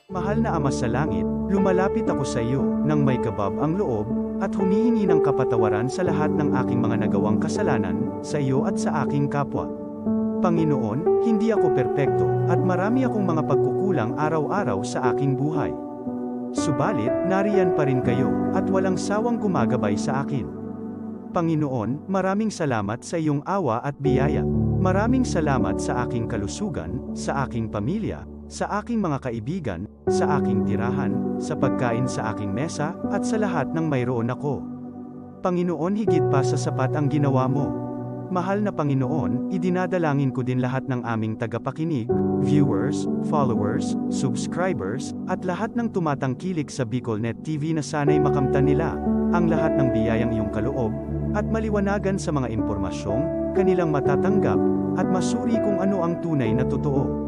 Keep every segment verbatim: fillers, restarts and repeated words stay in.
Mahal na Ama sa Langit, lumalapit ako sa iyo nang may kabab ang loob, at humihingi ng kapatawaran sa lahat ng aking mga nagawang kasalanan, sa iyo at sa aking kapwa. Panginoon, hindi ako perpekto, at marami akong mga pagkukulang araw-araw sa aking buhay. Subalit, nariyan pa rin kayo, at walang sawang gumagabay sa akin. Panginoon, maraming salamat sa iyong awa at biyaya. Maraming salamat sa aking kalusugan, sa aking pamilya, sa aking mga kaibigan, sa aking tirahan, sa pagkain sa aking mesa, at sa lahat ng mayroon ako. Panginoon, higit pa sa sapat ang ginawa mo. Mahal na Panginoon, idinadalangin ko din lahat ng aming tagapakinig, viewers, followers, subscribers, at lahat ng tumatangkilik sa BicolNet T V na sana'y makamtan nila ang lahat ng biyayang iyong kaloob at maliwanagan sa mga impormasyong kanilang matatanggap at masuri kung ano ang tunay na totoo.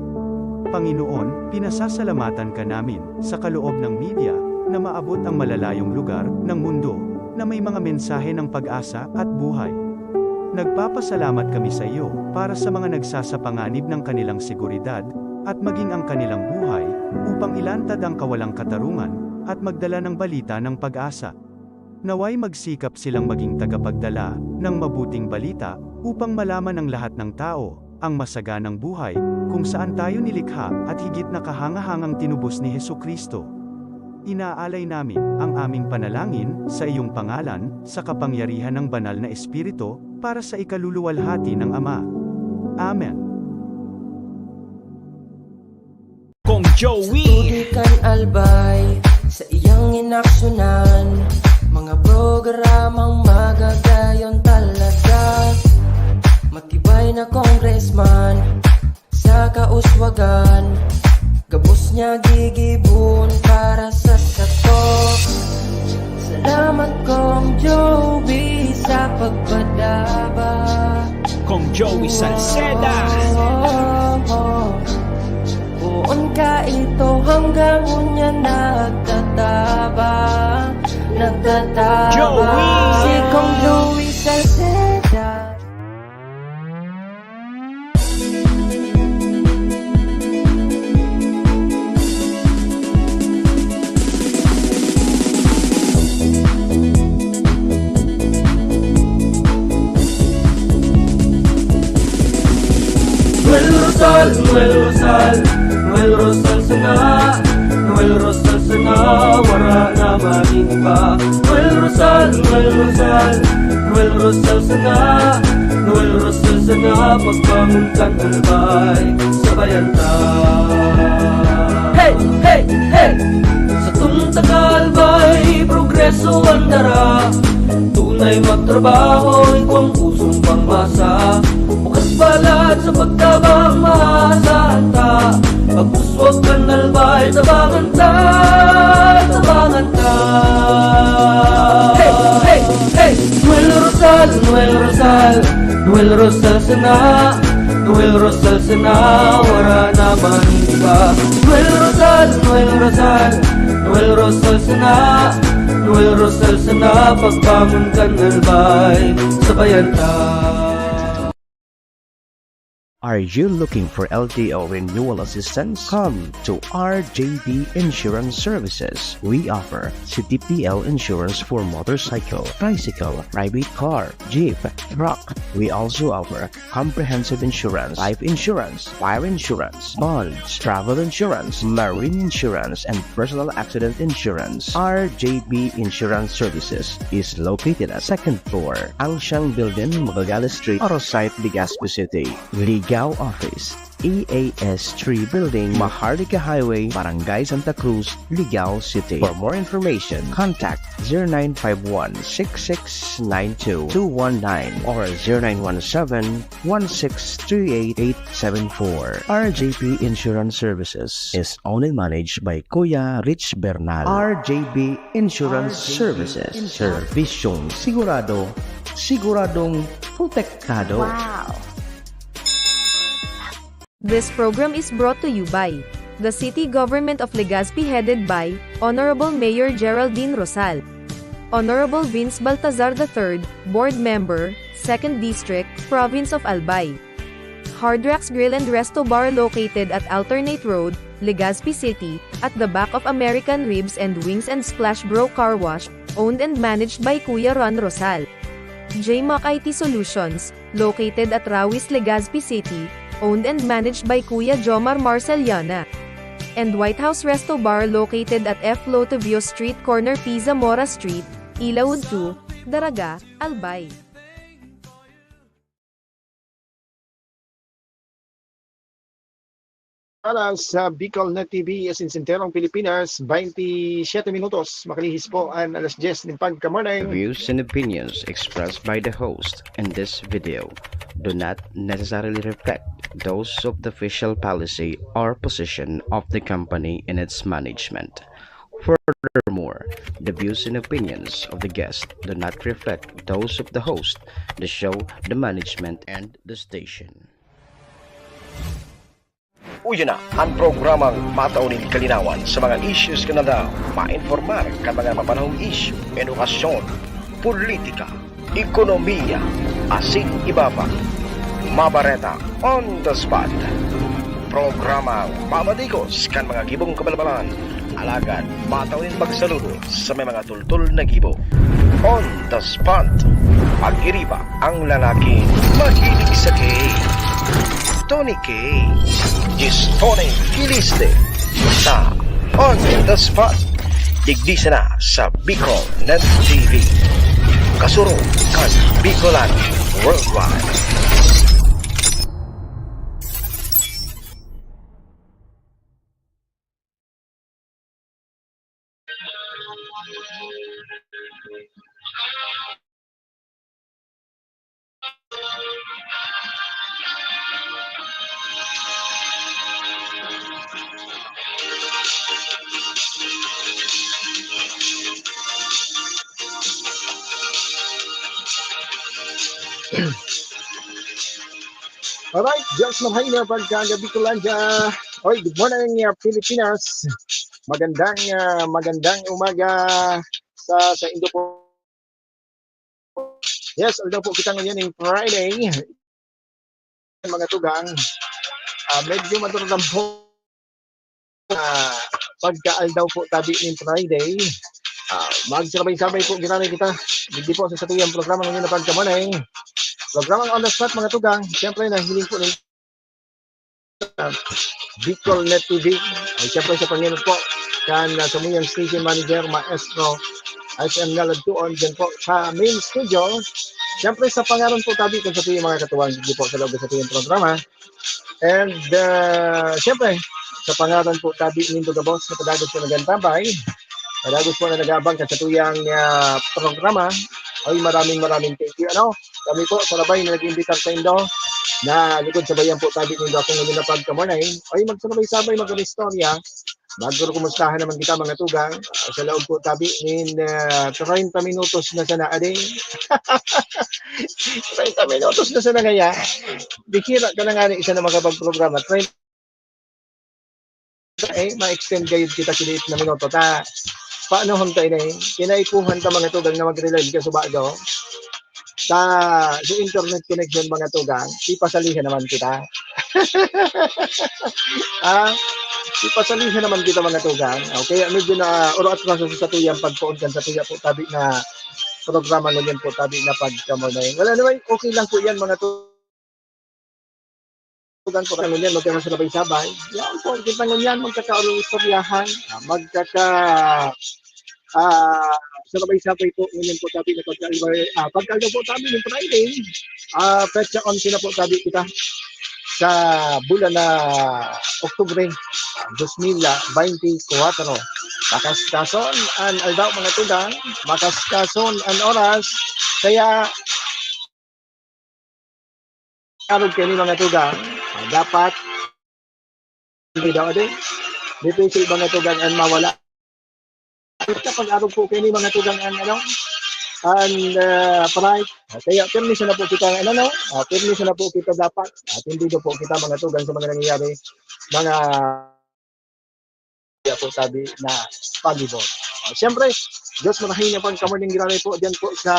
Panginoon, pinasasalamatan ka namin sa kaloob ng media na maabot ang malalayong lugar ng mundo na may mga mensahe ng pag-asa at buhay. Nagpapasalamat kami sa iyo para sa mga nagsasapanganib ng kanilang seguridad at maging ang kanilang buhay upang ilantad ang kawalang katarungan at magdala ng balita ng pag-asa. Naway magsikap silang maging tagapagdala ng mabuting balita upang malaman ng lahat ng tao ang masaganang buhay kung saan tayo nilikha at higit na kahangahangang tinubos ni Jesu-Cristo. Inaalay namin ang aming panalangin sa iyong pangalan, sa kapangyarihan ng Banal na Espiritu, para sa ikaluluwalhati ng Ama. Amen. Kong Joey. Sa tubig kan Albay, sa iyang inaksyonan, mga programang magagayon talaga. Matibay na congressman, sa kauswagan, gabos niya gigibon para sa sato. Salamat, Kong Joey, sa pagpadaba. Kong Joey Salceda. Poon ka ito hanggang unya nagtatabang, nagtatabang. Joey! Si Kong Joey Salceda. Noel Rosal, Noel Rosal, Noel Rosal sana, Noel Rosal sana, wara na magin iba. Noel Rosal, Noel Rosal, Noel Rosal sana, Noel Rosal sana, pagbangon kan Albay, sabayan ta. Hey, hey, hey! Satong taga Albay, progreso an dara. Tunay magtrabaho, igwang pusong pangmasa. Bukas balat sa pagtabang, maasahan ta. Pag-uswag kan Albay, tabangan ta, tabangan ta. Hey, hey, hey! Noel Rosal, Noel Rosal, Noel Rosal sana, Noel Rosal sana, wara na man iba. Noel Rosal, Noel Rosal, Noel Rosal sana, Noel Rosal sana, pagbangon kan Albay, sabayan ta. Are you looking for L T O renewal assistance? Come to R J D Insurance Services. We offer C T P L insurance for motorcycle, tricycle, private car, jeep, truck. We also offer comprehensive insurance, life insurance, fire insurance, bonds, travel insurance, marine insurance, and personal accident insurance. R J B Insurance Services is located at second floor, Angsiang Building, Magallanes Street, Arosite, Legazpi City. Ligao Office, E A S three Building, Maharlika Highway, Barangay Santa Cruz, Ligao City. For more information, contact zero nine five one six six nine two two one nine or zero nine one seven one six three eight eight seven four. R J P Insurance Services is owned and managed by Kuya Rich Bernal. R J B Insurance Services. Servisyong sigurado, siguradong protektado. Wow! This program is brought to you by the City Government of Legazpi, headed by Honorable Mayor Geraldine Rosal, Honorable Vince Baltazar the third, Board Member, Second District, Province of Albay. Hard Rocks Grill and Resto Bar, located at Alternate Road, Legazpi City, at the back of American Ribs and Wings and Splash Bro Car Wash, owned and managed by Kuya Ron Rosal. J Mac I T Solutions, located at Rawis, Legazpi City, owned and managed by Kuya Jomar Marceliana. And White House Resto Bar, located at F Lotovio Street, corner P Zamora Street, Ilaud two, Daraga, Albay. Para sa Bicol Net T V, as in, sa enterong Pilipinas, baynte siyete minutos, makalihis po an alas dyes nin pagka-morning. The views and opinions expressed by the host in this video do not necessarily reflect those of the official policy or position of the company and its management. Furthermore, the views and opinions of the guest do not reflect those of the host, the show, the management, and the station. Uya na an programang matao nin kalinawan sa mga issues kan aldaw, mainformar kan mga mapanahong isyu, edukasyon, politika, ekonomiya, asin iba pa. Mabareta on the spot. Programang mamadigos kan mga gibong kabalbalan, alagad matao nin pagsaludo sa may mga tultol na gibo. On the spot. Pag-iriba ang lalaking mahilig sa cake. Tony Cake. Is Tony Kiliste. Sa On the Spot. Digdi sana sa Bicol Net T V. Kasurog kan Bicolan Worldwide. Alright, Diyos marhay na pagkagabi ko lang dyan. Oy, good morning, uh, Pilipinas. Magandang, uh, magandang umaga sa, sa indo po. Yes, aldaw po kita ngayon ng Friday. Mga tugang, ah, medyo madurudam po, ah, pagkaaldaw po tabi nin Friday. Ah, magsabay-sabay po giraray kita. Digdi po sa satuyang programa ngayon na pagkamanay. Programang On the Spot, mga tugang. Siyempre, nahiling po ng Bicol Net T V. Ay, siyempre, sa panginod po kan, ah, samuyang station manager, Maestro S M Naladtuon, dyan po sa main studio. Siyempre, sa pangaran po tabi kan satuyang mga katuwang, digdi po sa loob sa satuyang programa. And, ah, siyempre, sa pangaran po tabi nindo gabos na padagos po nagantambay, padagos po na nag-aabang kan satuyang, ah, programa, ay, maraming, maraming thank you. Ano, kami po, sarabay na nag-imbitar saindo, na lugod sa bayan po tabi nindo ako ngayon na pagkamorning. Ay, magsabay-sabay mag-istorya. Magkukumustahan naman kita, mga tugang. Ah, sa laog po tabi nin, ah, treinta minutos na sana, ade. Treinta minutos na sana ngaya. Bikira ka na nga ni isa na makapagprograma. Treinta, eh, ma-extend gayud kita kiniit na minuto. Ta, paano hon ta ini? Kinaipuhan ta, mga tugang, na mag-rely ka suba do. Ta, sa internet connection, mga tugang, ipasalihan naman kita. Ah, ipasalihan naman kita, mga tugang. Okay, medyo na uro at sa satuyang pagpoon kan satuya po tabi na programa ngunyan po tabi na pagkamorning. Well, anyway, okay lang po yan, mga tugang. Tugang ko ngunyan, magkakasabay-sabay. Yan po, kita ngunyan, magkakaurong istoryahan. Ah, magkaka, ah, sabay-sabay po ngunyan po tabi na pagka, ah, pagka po tabi ng Friday. Ah, petsa onse na po tabi kita. sa bulan na Oktubre, ah, dos mil baynte kwatro. Makaskason an aldaw, mga tugang, makaskason an oras, kaya arog kaini, mga tugang, ah, dapat hindi daw, ade, difícil, mga tugang, an mawala. Kapag arog po kaini, mga tugang, an, ano, an, ah, pride. Ah, kaya pirmi sana po kita, ano, no? Ah, pirmi sana po kita dapat. At hindi po kita, mga tugang, sa mga nangyayari, mga kaya po sabi na palibot. Ah, siyempre, Diyos marhay na pagkamorning giraray po dyan po sa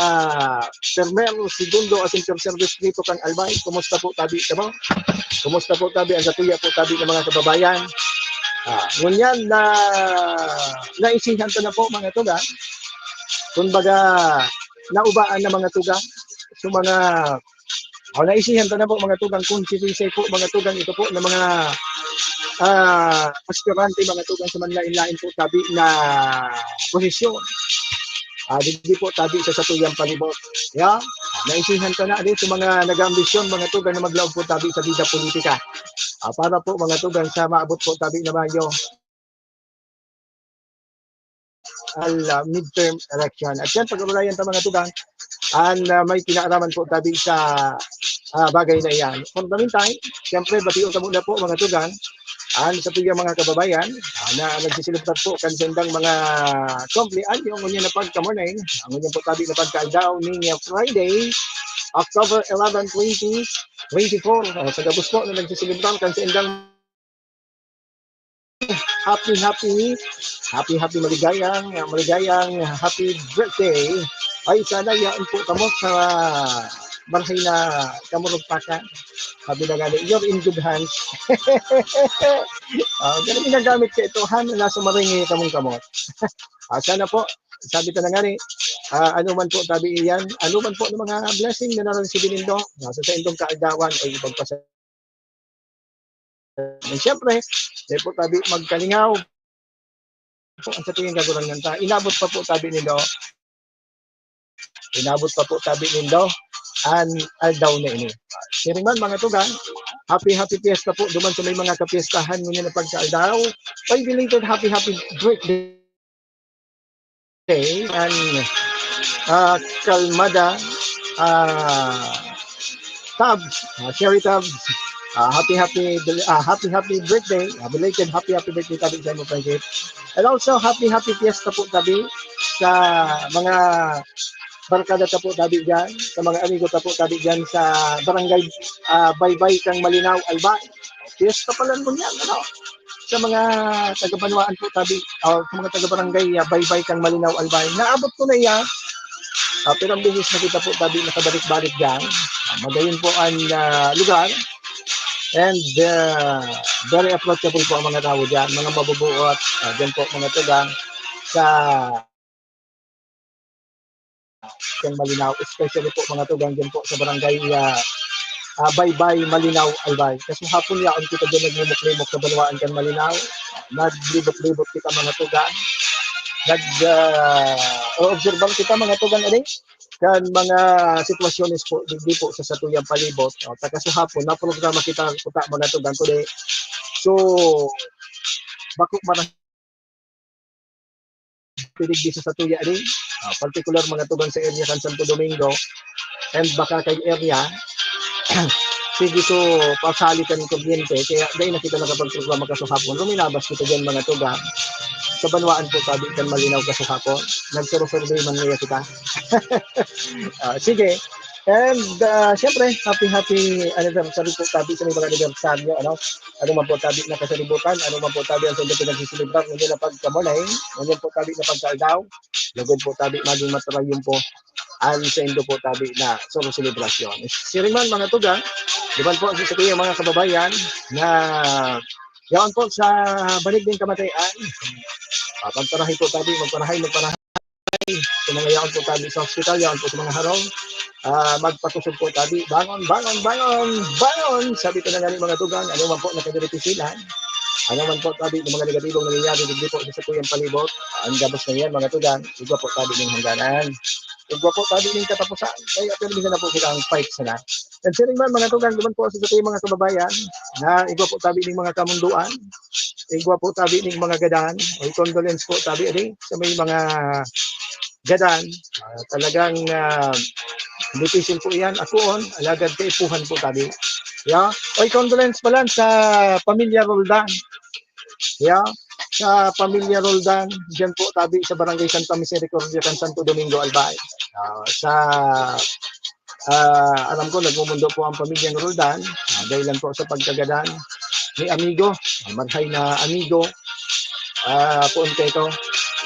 Primer, Segundo, asin Tercer Distrito kan Albay. Kumusta po tabi kamo? Kumusta po tabi ang satuya po tabi ng mga kababayan? Ah, ngunyan na naisihan ko na po, mga tugang. Kumbaga, naubaan na, mga tugang. So, mga, oh, naisihan ko na po, mga tugang, kung sinisay po, mga tugang, ito po na mga, ah, aspirante, mga tugang, sa manlain-lain po tabi na posisyon. Ah, digdi po tabi sa satuyang palibot. Ya, naisihan ko na din sa mga nag-aambisyon, mga tugang, na maglaog po tabi sa bida politika. Ah, para po, mga tugang, sa maabot po tabi na Mayo, al, ah, midterm election. At yan, pag-urayan ta, mga tugang, an, ah, may kinaaraman po tabi sa, ah, bagay na iyan. For the meantime, siyempre, bation ta muna po, mga tugang, an satuyang mga kababayan, ah, na nagsiselebrar po kan saindang mga kumpleanyo ngunyan na pagkamorning, ah, ngunyan po tabi na pagkaaldaw ning, ah, Friday, October eleven, twenty twenty-four. Ah, sa gabos po na nagsiselebrar kan saindang happy, happy, happy, happy, maligayang, ah, maligayang happy birthday. Ay, sana yaon po kamo sa marhay na kamurugpakan. Sabi na nga ni, "You're in good hands." Ah, ganun ginagamit ka ito, han, nasa maringi kamong kamot. Ah, sana po, sabi ta na nga ni, ah, ano man po tabi iyan, ano man po ng mga blessing na naresibi nindo, nasa sa indong kaagawan ay ipagpasa-, and siyempre, dahil po tabi magkalingaw po ang sa tingin kagurang nanta. Inabot pa po tabi nindo. Inabot pa po tabi nindo an aldaw na ini. Siring man, mga tugang, happy, happy fiesta po duman sa may mga kapiestahan ngunyan na pagkaaldaw. Ay, belated happy, happy birthday. Okay, and, ah, Kalmada, ah, Tabs, ah, Sherry Tabs, ah, happy, happy bel-, ah, happy, happy birthday, ah, belated happy, happy birthday tabi sa imo, Francis. And also, happy, happy fiesta po tabi sa mga barkada ta po tabi diyan, sa mga amigo ta po tabi diyan sa barangay, ah, Baybay kan Malinao, Albay. Fiesta pala ngunyan, ano? Sa mga taga-banwaan po tabi, o sa mga taga-barangay, ah, Baybay kan Malinao, Albay. Naabot ko na iya. Ah, pirang beses na kita po tabi nakabalik-balik diyan. Ah, magayon po ang, ah, lugar. And, ah, very approachable po ang mga tao diyan, mga mabubuot, ah, diyan po, mga tugang sa kan Malinao, especially po, mga tugang, diyan po sa barangay, ah, ah, Baybay, Malinao, Albay. Kasi hapon yaon kita diyan naglimok-limok sa banwaan kan Malinao. Naglibot-libot kita, mga tugang. Nag, ah, oobserban kita, mga tugang, ani, kan mga sitwasyones po, digdi po sa satuyang palibot. O, ta kaso hapon, naprograma kita, kuta, mga tugang, kundi, so, bako mara- piligdi sa satuya rin, ah, particular mga tugang sa area kan Santo Domingo and baka kay area, sige, so, pasali kan kuryente, kaya dahil na kita nakapagprograma kasuhapon, ruminabas kita diyan, mga tugang. Sa banwaan po, tabi kan Malinao kasuhapon, nagsurusurvey man niya kita. Ah, sige. And, ah, siyempre, happy, happy anniversary po tabi sa mga anibersaryo, ano? Ano man po tabi na kasalibutan, ano man po tabi ang sundot na nagsiselebrar, hindi na pagkamulay, hindi po tabi na pagkaaldaw, lugod po tabi maging matarayon po ang sa indo po tabi na solo selebrasyon. Siring man, mga tugang, di man po ang sasabihing mga kababayan na yaon po sa banig nin kamatayan. Ah, pagparahay po tabi, magparahay, magparahay. Sa mga yaon po tabi sa hospital, yaon po sa mga harong. Ah, magpakusog po tabi. Bangon, bangon, bangon, bangon! Sabi ko na nga ni mga tugang, ano man po na kagiripisilan, ano man po tabi ng mga negatibong nangyayari, digdi po sa sakuyang palibot, ang gabos na yan, mga tugang, igwa po tabi ng hangganan. Igwa po tabi ng katapusan. Kaya pero minsan na po kita ang fight sana. And siring man, mga tugang, duman po sa satuyang mga kababayan na igwa po tabi ning mga kamundoan, igwa po tabi ning mga gadan, o condolence po tabi rin sa may mga gadan. Ah, talagang, ah, difícil po iyan akoon, alagad kaipuhan po tabi. Yeah? Oy, condolence pala sa pamilya Roldan. Yeah? Sa pamilya Roldan, diyan po tabi sa Barangay Santa Misericordia kan Santo Domingo, Albay. Ah, sa, ah, alam ko, nagmumundo po ang pamilyang Roldan, ah, dahilan po sa pagkagadan ni amigo, ah, marhay na amigo, ah, poon kaito.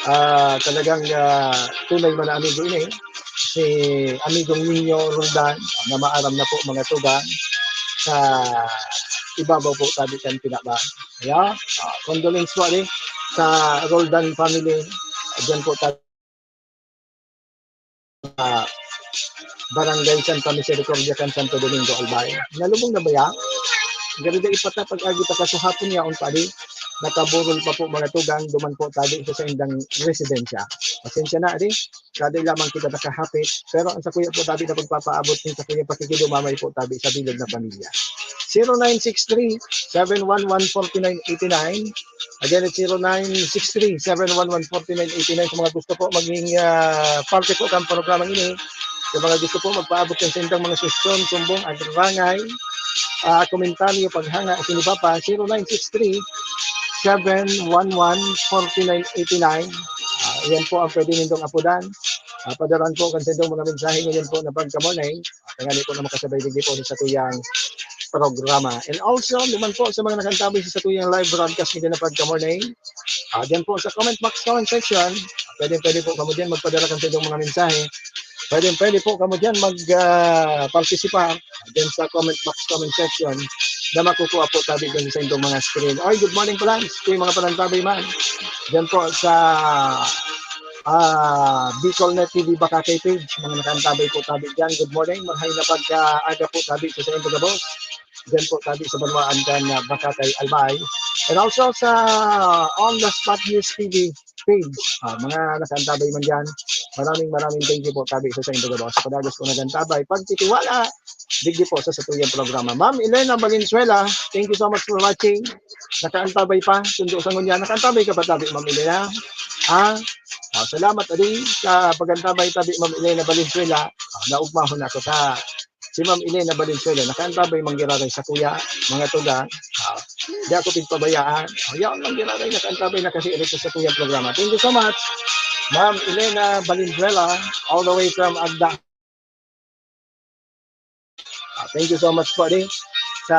Ah, talagang, ah, tunay man na amigo ini, si amigong Nino Roldan, na maaram na po, mga tugang, sa ibabaw po tabi kan Pinaban. Yeah? Ah, condolence po, ali, sa Roldan family. Diyan po tabi sa Barangay Santa Misericordia kan Santo Domingo, Albay. Nalubong na ba yan? Ganda ipatapag agi pa kasuhapon niya, on padi. Nakaburol pa po, mga tugang, duman po tabi sa saindang residensya. Pasensya na, ali. Kada lamang kita nakahapit. Pero ang sakuya po tabi na pagpapaabot, ang sakuya pakikidumamay po tabi sa bilog na pamilya. Zero nine six three, seven one one, forty nine eighty nine. Again, it's zero nine six three, seven one one, forty nine eighty nine. Sa mga gusto po maging, ah, parte po kan programang ini, sa mga gusto po magpaabot ng sentang mga suhestyon, sumbong, agrangay, ah, komentaryo, paghanga, o sino pa pa, zero nine six three, seven one one, forty nine eighty nine. Ah, yan po ang pwede nindong apodan. Ah, padaran po kan sentang mga mensahe ngayon po na pagka-morning. Tanganing po na makasabay digdi po sa satuyang programa. And also, duman po sa mga nakantabay sa satuyang live broadcast ngayon na pagka-morning. Ah, diyan po sa comment box, comment section, pwede, pwede po kamo diyan magpadala kan saindong mga mensahe. Pwede, pwede po kamo diyan mag, ah, partisipar diyan sa comment box, comment section na makukuha po tabi diyan sa saindong mga screen. Oy, good morning po lang. Ito yung mga panantabay man. Diyan po sa, ah, Bicol Net T V Bakakay page. Mga nakantabay po tabi diyan. Good morning. Marhay na pagkaaga po tabi sa saindong gabos. Diyan po tabi sa banwaan kan, ah, Bakakay, Albay. And also sa On the Spot News T V page. Ah, mga nakantabay man diyan. Maraming, maraming thank you po tabi sa saindong gabos. Padagos po nagantabay. Pagtitiwala, digdi po sa satuyang programa. Ma'am Elena Valenzuela, thank you so much for watching. Nakaantabay pa, sundo sa ngunyan. Nakaantabay ka pa tabi, Ma'am Elena? Ha? Ah, salamat, adi, sa pagantabay tabi, Ma'am Elena Valenzuela. Ah, naugmahon ako sa si Ma'am Elena Valenzuela. Nakaantabay man giraray sakuya, mga tugang. Ah, di ako pigpabayaan. Ah, yaon man giraray, nakaantabay na kasi ito sa satuyang programa. Thank you so much, Ma'am Elena Valenzuela, all the way from Agda. Ah, thank you so much po din sa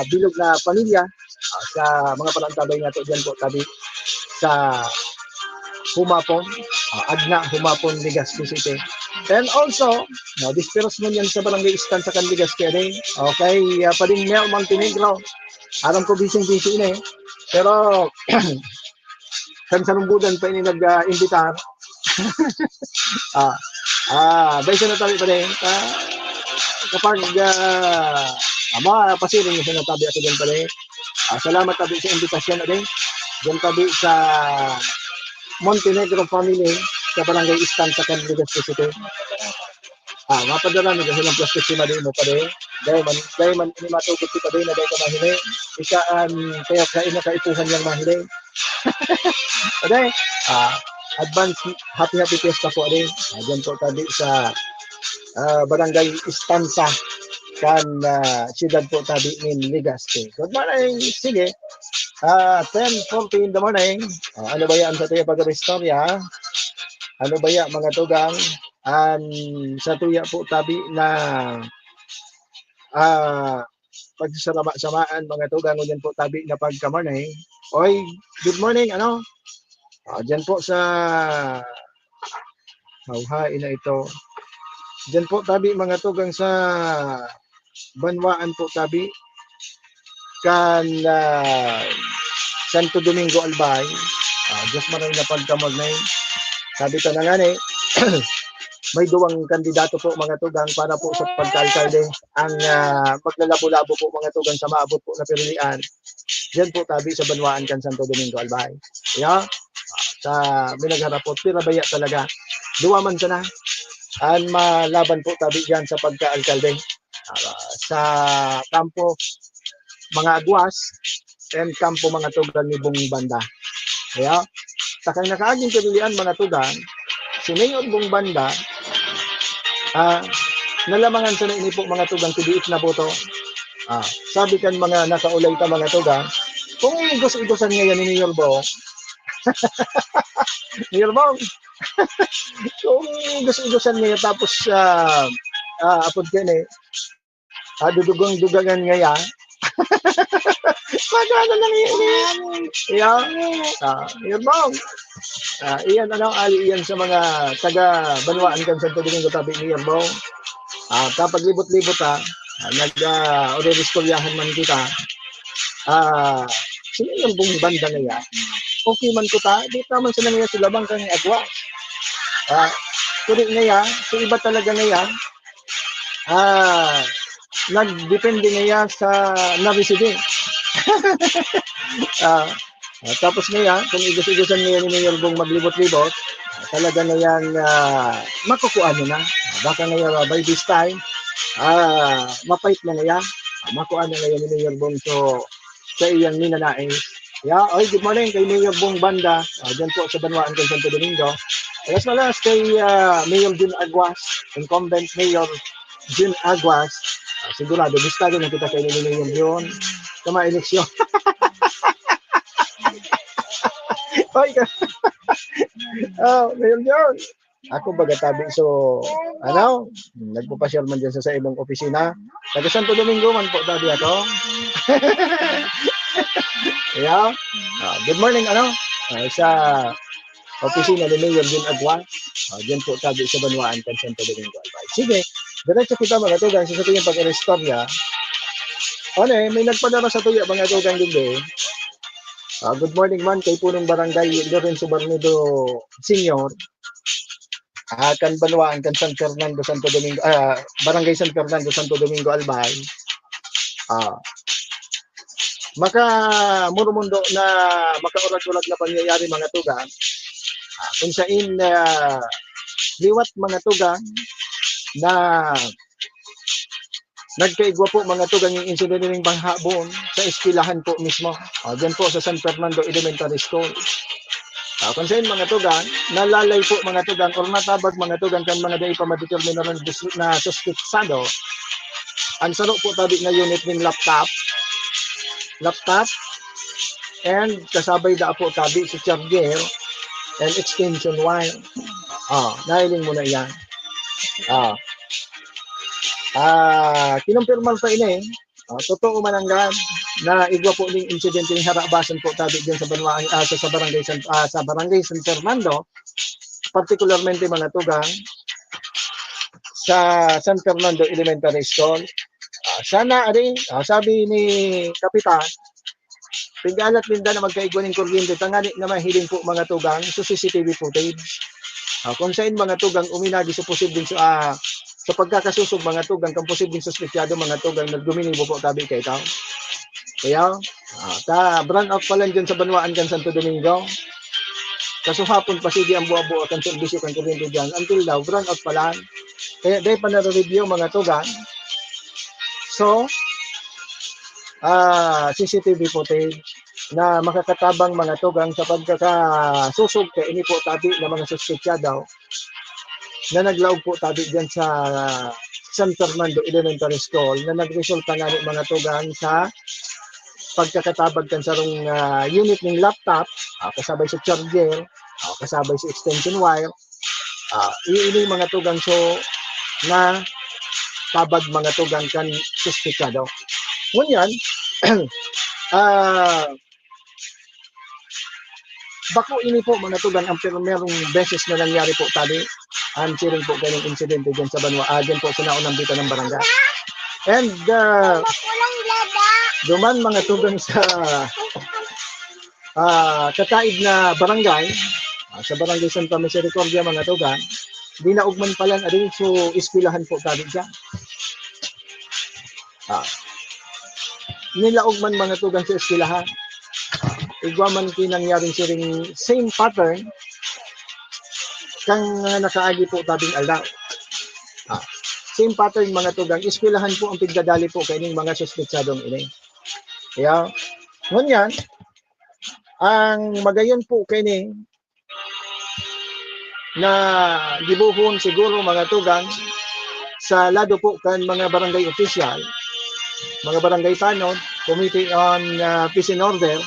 bilog na pamilya, ah, sa mga panantabay nato diyan po tabi sa Humapon, ah, Agna, Humapon, Legazpi City. And also, no, disperos mo yan sa barangay Istansa kan Legazpi, ano eh. Okay, ah, pading Mel Montenegro. Aram ko, busy-busy na eh. Pero, kan sa Lumbudan pa ini nag, ah, imbitar. Ah, ah, dahil sa natabi pa din, ah, kapag, ah, ah, mga pasiring sa natabi ako dyan pa din. Ah, salamat tabi sa imbitasyon na din. Dyan tabi sa Montenegro family sa barangay Istansa, Legazpi City. Ah, mapadara ni kasi ng plastic si Madi mo pa din. Dahil man, dahil man ini matugot si pa din na dahil ka mahili. Ika an kaya sa ina kaipuhan niyang mahili. Ade, ah, advance happy, happy fiesta po, ade. Ah, diyan po tabi sa, ah, Barangay Istansa kan, ah, siyudad po tabi nin Legazpi. Good morning. Sige. Ah, ten forty in the morning. Ah, ano ba yan sa tuya pag-istorya? Ano ba yan, mga tugang? An sa tuya po tabi na, ah, pagsasama-samaan, mga tugang, ngunyan po tabi na pagka-morning. Oy, good morning, ano? Ah, diyan po sa hawhain na ito. Diyan po tabi, mga tugang, sa banwaan po tabi kan, ah, Santo Domingo, Albay. Ah, Diyos maray na pagka-morning. Sabi ko na nga ni, may duwang kandidato po, mga tugang, para po sa pagka-alkalde. Ang, ah, maglalabo-labo po, mga tugang, sa maabot po na pirilian. Diyan po tabi sa banwaan kan Santo Domingo, Albay. Yeah? Sa minagharapot, pirabaya talaga. Duwa man sana an malaban po tabi diyan sa pagka-alkalde. Ah, sa kampo mga Aguas and kampo mga tugang ni Bong Banda. Kaya, takang nakaaging pinilian mga tugang, si Mayor Bong Banda, ah, nalamangan sa nainipo mga tugang, kidiit na boto. Ah, sabi kan mga nakaulay ta mga tugang, kung igos-igosan ngayon ni Mayor Bong, Mayor Bong, kung igos-igosan ngayon tapos, ah, ah, apod ka ni, ah, dudugang-dugangan ngaya. Magana lang yun eh. Yeah. Ah, Mayor Bong. Ah, iyan, ano, ali iyan sa mga taga Banwaan kan Santo Domingo tabi ni Mayor Bong. Ah, kapag libot-libot, ah, ah, nag, ah, uriristoryahan man kita. Ah, si Mayor Bong Banda ngaya, okay man kuta, di naman sila ngaya sila bang kang Aguas. Ah, kuri ngaya, si iba talaga ngaya, ah, nagdepende ngaya sa nareside. Ah, ah, tapos ngaya, kung igos-igosan ngaya ni Mayor Bong maglibot-libot, ah, talaga ngayang, ah, makukuha niya na. Baka ngaya by this time, ah, mapait na ngaya. Ah, makuha na ngaya ni Mayor Bong. So, sa iyang ninanais. Yeah, oy, good morning kay Mayor Bong Banda, ah, dyan po sa Banwaan kan Santo Domingo. As well as kay, ah, Mayor Jun Aguas, incumbent Mayor Jun Aguas. Ah, sigurado, bistado na kita kay ni Mayor Jun sa mga eleksyon. Oy, ka- oh, Mayor Jun. Ako baga tabi, so, ano, nagpapasyal man dyan sa, sa imong opisina. Taga Santo Domingo man po tabi ako. Yeah. Ah, good morning, ano, ah, sa opisina ni Mayor Jun Agua. Ah, dyan po tabi sa Banwaan kan Santo Domingo, Albay. Sige, diretso kita mga tugang sa ating pag-iristorya. Ano eh, may nagpadara sa tuya mga tugang din eh. Ah, good morning man kay Punong Barangay Lorenzo Barnido Senior. Ah, kan Banwaan kan San Fernando, Santo Domingo, ah, Barangay San Fernando, Santo Domingo, Albay. Ah, maka murumondo na makaurag-urag na pangyayari mga tugang. Ah, kung sain, ah, liwat mga tugang na nagkaigwa po mga tugang yung insidente ning bangha boon sa eskwelahan po mismo. Ah, dyan po sa San Fernando Elementary School. Ah, kung sain mga tugang, nalalay po mga tugang or natabag mga tugang kan mga dai pa madetermina na, na suspetsado, ang saro po tabi na unit ning laptop, laptop, and kasabay da po tabi si charger and extension wire. Ah, nahiling mo na iyan. Ah. Ah, kinumpirmar pa ini. Ah, totoo man ang gaan na igwa po ning insidente ning harabasan po tabi diyan sa banwaan, ah, sa, sa barangay San, ah, sa barangay San Fernando, partikularmente mga tugang sa San Fernando Elementary School. Ah, sana, ari, ah, sabi ni Kapitan, pig-alat ninda na magkaigwa ning kuryente, tangani na mahiling po mga tugang sa C C T V footage. Ah, kung sain mga tugang uminagi sa posibleng su-, ah, sa pagkakasosog mga tugang, kan posibleng suspetsado mga tugang, nagguminibo po tabi kay tao. Kaya, ah, ta, brownout pa lang dyan sa banwaan kan Santo Domingo. Kasuhapon pa sige ang buwa-buwa kan serbisyo kan kuryente dyan. Until now, brownout pa lang. Kaya dahil pa nare-review mga tugang. So, ah, C C T V footage na makakatabang mga tugang sa pagkakasosog kay ini po tabi na mga suspetsado na naglaog po tabi dyan sa San Fernando Elementary School na nagresulta nga ni mga tugang sa pagkakatabag kan sarong, ah, unit ning laptop, ah, kasabay sa charger, ah, kasabay sa extension wire, ah, i-, ini mga tugang so na tabag mga tugang kan suspetsado. Ngunyan, ah, bako ini po mga tugang ang primerong beses na nangyari po tali ang siring po ganong insidente dyan sa banwa, ah, dyan po sa naunang bitan ng barangay. And, ah, duman mga tugang sa, ah, kataid na barangay, ah, sa barangay Santa Misericordia, mga tugang, dinaog man pala na rin so eskwelahan po tabi dyan. Ah, nilaog man mga tugang sa eskwelahan. Igwa man kinangyaring siring same pattern kang, ah, nakaagi po tabing aldaw. Ah, same pattern, mga tugang, eskwelahan po ang pigdadali po kaining mga suspetsadong ini. Kaya, ngunyan, ang magayon po kaini na gibohon siguro, mga tugang, sa lado po kan mga barangay official, mga barangay tanod, Committee on, ah, Peace and Order,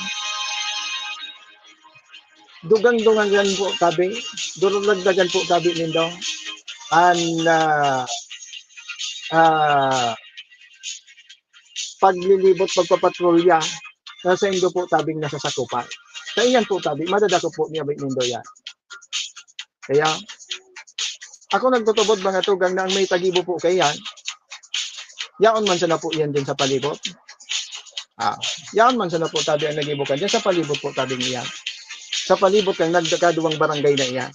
dugang-dungagan po tabi, duragdagan po tabi nindo an, ah, ah, paglilibot, pagpapatrolya na saindo po tabing nasasakupan. Kaiyan po tabi, madadakop po niya nindo yan. Kaya, ako nagtutubod, mga tugang, na ang may tagibo po kaiyan, yaon man sana po yan din sa palibot. Ah, yaon man sana po tabi ang nagibo kan diyan sa palibot po tabi niya. Sa palibot kan nagkaduwang barangay na iyan.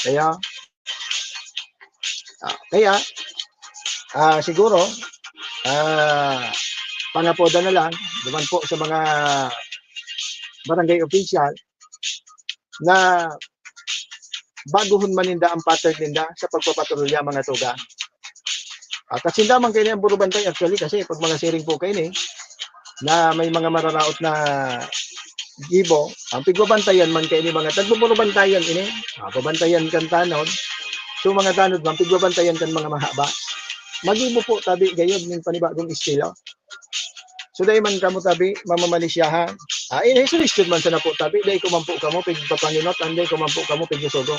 Kaya, ah, kaya, ah, siguro, ah, pangapodan na lang, duman po sa mga barangay official na baguhon man ninda ang pattern ninda sa pagpapatrolya, mga tugang. At sinda man kaini ang burubantay, actually, kasi pag mga siring po kaini na may mga mararaot na gibo, ang pigbabantayan man kaini mga tagbuburubantayan ini, ah, babantayan kan tanod. So, mga tanod man, pigbabantayan kan mga mahaba. Magibo po tabi gayod ning panibagong estilo. So, dai man kamo tabi mamamalisyahan. Ah, ini suggestion man sana po tabi, dai ko man po kamo pigpapanginot, and dai ko man po kamo pigsusugo.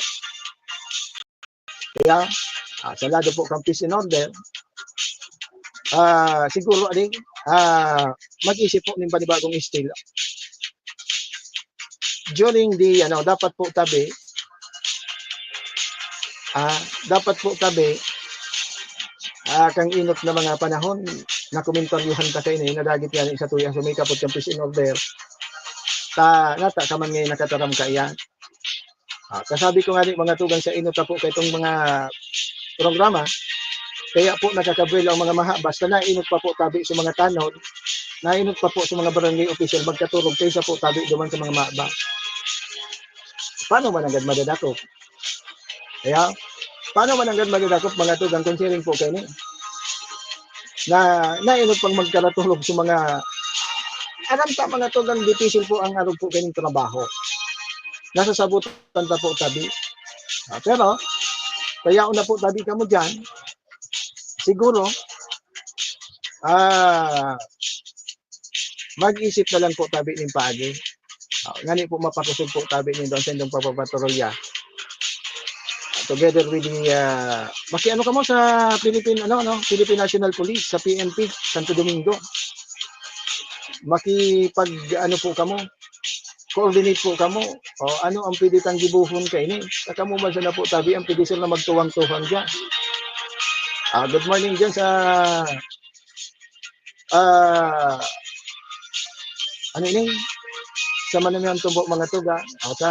Kaya, ah, sa lado po kan peace and order, ah, siguro, adi, ah, mag-isip po nin panibagong estilo. During the, ano, dapat po tabi, ah, dapat po tabi, ah, kang inot na mga panahon, nakomentaryohan ta kaini, nadagit yan sa tuya, sumikapot kan peace and order. Ta, nata ka man ngayon nakataram kaiyan. Ah, kasabi ko nga ni mga tugang sa inot ta po kaitong mga programa, kaya po nakakabuelo ang mga maha, basta nainot pa po tabi sa mga tanod, nainot pa po sa mga barangay official, magkaturog kaysa po tabi duman sa mga mahaba. Paano man agad madadakop? Kaya, paano man agad madadakop, mga tugang, kung siring po kaini? Na, nainot pang magkaratulog sa mga, aram ta, mga tugang, dipisil po ang arog po kaining trabaho. Nasasabutan ta po tabi. Ah, pero, kaya na po tabi kamo diyan. Siguro, ah, mag-isip na lang po tabi nin paagi. Ah, ngani po mapakosog po tabi nindo an saindong pagpapatrolya. Together with the, ah, makiano kamo sa Philippine, ano, ano, Philippine National Police, sa P N P, Santo Domingo. Makipag, ano po kamo, coordinate po kamo. O, ano ang pwede tang gibohon kaini? Sa kamo man sana po tabi, ang pwede sila magtuwang-tuwang diyan. Ah, good morning diyan sa, ah, ano ini? Sa Manamian Tumbo, mga tugang. Ah, sa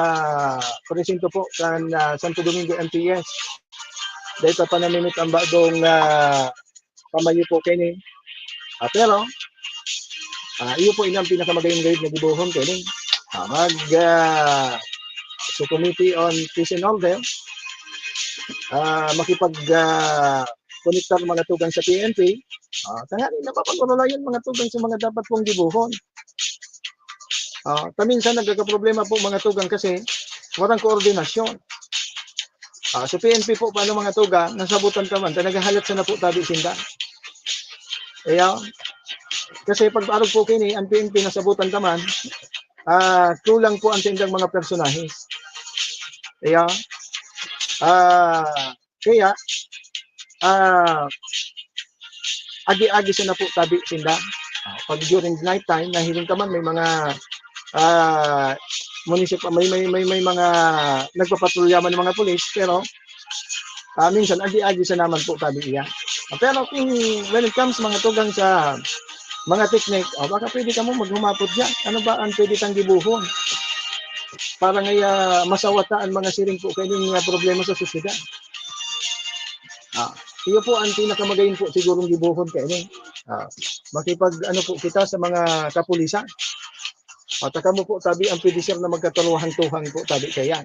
presinto po kan, ah, Santo Domingo M P S. Dahil pa panamimit ang bagong, ah, pamayo po kaini. Ah, pero, ah, iyo po ini ang pinakamagayon-gayon na gibohon kaini. Ah, mag, ah, sa Committee on Peace and Order, ah, makipag, ah, konektar mga tugang sa P N P. Ah, tanganing napapag-orolayan mga tugang sa mga dapat pong gibohon. Ah, ta minsan nagkakaproblema po mga tugang kasi walang koordinasyon. Ah, sa P N P po, paano mga tugang, nasabutan ka man, ta naghahalat sana po tabi sinda. Kaya, kasi pag arog po kaini, ang P N P nasabutan ka man, ah, kulang po ang sindang mga personahe. Kaya, ah, kaya, ah, agi-agi sana po tabi sinda. Ah, pag during night time, nahiling ka man, may mga, ah, munisip-, may, may, may, may mga nagpapatrolya man ng mga pulis, pero, ah, minsan, agi-agi sana man po tabi iya. Ah, pero kung when it comes, mga tugang, sa mga teknik, ah, baka pwede kamo maghumapot diyan. Ano ba ang pwede tang gibohon? Para nga, ah, masawata ang mga siring po kaining, ah, problema sa sosyedad. Ah, iyo po ang pinakamagayon po sigurong gibohon kaini. Ah, makipag-ano po kita sa mga kapulisan. At kamo po tabi ang pwede, sir, na magkataluhan-tuhang po tabi kaya.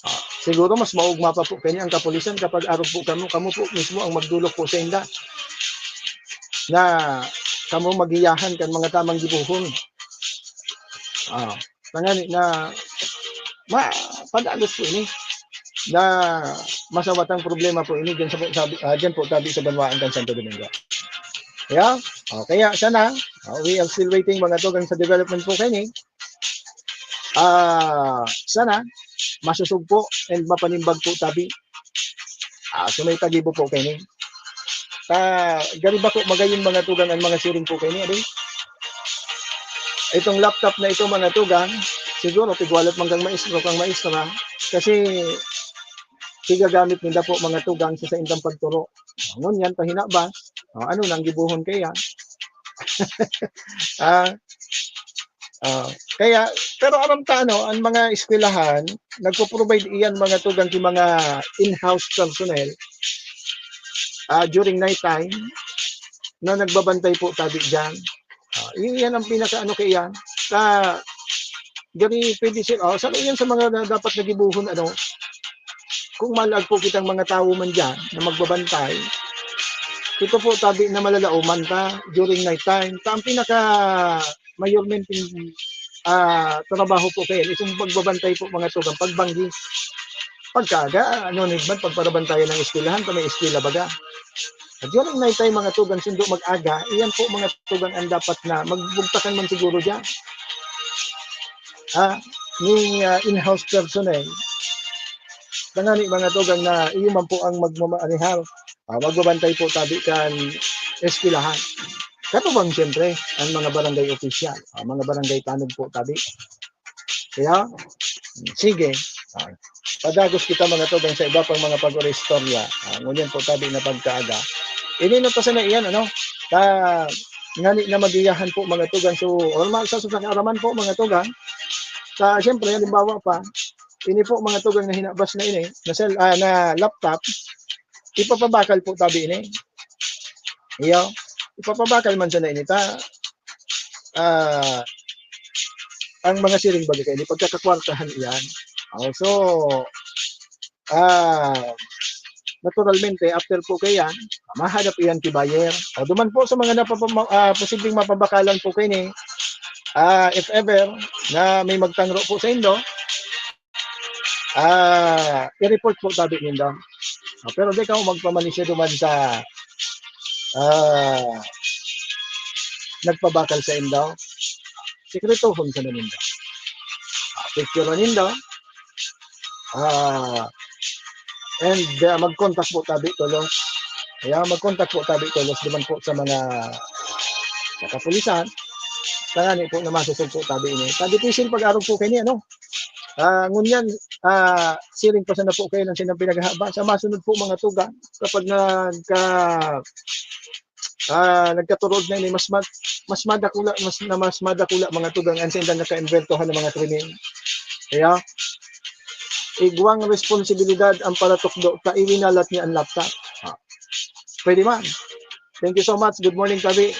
Ah, Siguro mas maugma pa po kaini ang kapulisan kapag arog po kamo, kamo po mismo ang magdolok po sainda na kamo magiyahan kan mga tamang gibohon. Ah, tangani na ma padalos po ini na masawatang problema po ini diyan sa, sa, ah, diyan po tabi sa banwaan kan Santo Domingo. Kaya, oh, kaya sana, oh, we are still waiting, mga tugang, sa development po kaini. Ah, sana masusugpo and mapanimbag po tabi. Ah, so may tagibo po kaini. Ta gari bako magayon, mga tugang, ang mga siring po kaini, adi? Itong laptop na ito, mga tugang, siguro tigwalat man kang maestro, kang maestra, kasi igagamit ninda po, mga tugang, sa saindang pagturo. Ngunyan, pahinabas, oh, ano nang gibohon kaya? Ah, ah, kaya, pero aram ta, ano, ang mga eskwelahan, nagpo-provide iyan, mga tugang, ki mga in-house personnel, ah, during night time, na nagbabantay po tabi diyan. Ah, i iyan ang pinakaano kaiyan. Ka gani pwede sila, oh, saro iyan sa mga na dapat na gibohon, ano, kung malaag po kitang mga tawo man diyan na magbabantay, ito po tabi na malalaoman ta during night time. Ta ang pinaka mayormenteng, ah, trabaho po kaiyan, itong pagbabantay po, mga tugang, pagbanggi. Pagkaaga, ano, ni man, pagparabantayan ng eskwelahan, kung may eskwela baga. At during night time, mga tugang, sundo mag-aga, iyan po, mga tugang, ang dapat na magbugtakan man siguro diyan. Ah, ni, ah, in-house personnel. Tangani, mga tugang, na iyo man po ang magmamaanihal, ah, magbabantay po tabi kan eskwelahan. Katubang, siyempre, ang mga barangay official, ah, mga barangay tanod po tabi. Kaya, sige, ah, padagos kita, mga tugang, sa iba pang mga pag-oristorya. Ah, ngunyan po tabi na pagkaaga. Ini na pa sana iyan, ano? Ta, ngani na magiyahan po, mga tugang. So, normal sa, sa kaaraman po, mga tugang. Sa, siyempre, halimbawa pa, ini po, mga tugang, na hinabas na ini, na cell, ah, na laptop, ipapabakal po tabi ini. Iyo, ipapabakal man sana ini ta, ah, ang mga siring baga kaini, pagkakakwartahan iyan. Oh, so, ah, naturalmente, after po kaiyan, mahanap iyan ki buyer. O, duman po sa mga napapama-, ah, posibleng mapabakalan po kaini, ah, if ever na may magtangro po saindo, ah, i-report po tabi nindo. Ah, pero di kamo magpamanisya duman sa, ah, nagpabakal saindo. Sikretuhon sana nindo. Ah, picture nindo. Ah, and, ah, mag-contact po tabi tolos. Kaya mag-contact po tabi tolos duman po sa mga, sa kapulisan. Tangani po na masusog po tabi ini. Tabi tisil pag-arog po kaini, ano? Ah, ngunyan, ah, siring pa sana po kayo ng sinang pinaghahaba. Sa masunod po, mga tugang, kapag nagka-, ah, nagkaturog na ini, mas mag-, mas madakula, mas, na mas madakula, mga tugang, ang saindang nakaimbertohan ng mga krimen. Kaya, igwang responsibilidad ang paratukdo, ta iwinalat niya ang laptop. Ah, pwede man. Thank you so much. Good morning, tabi.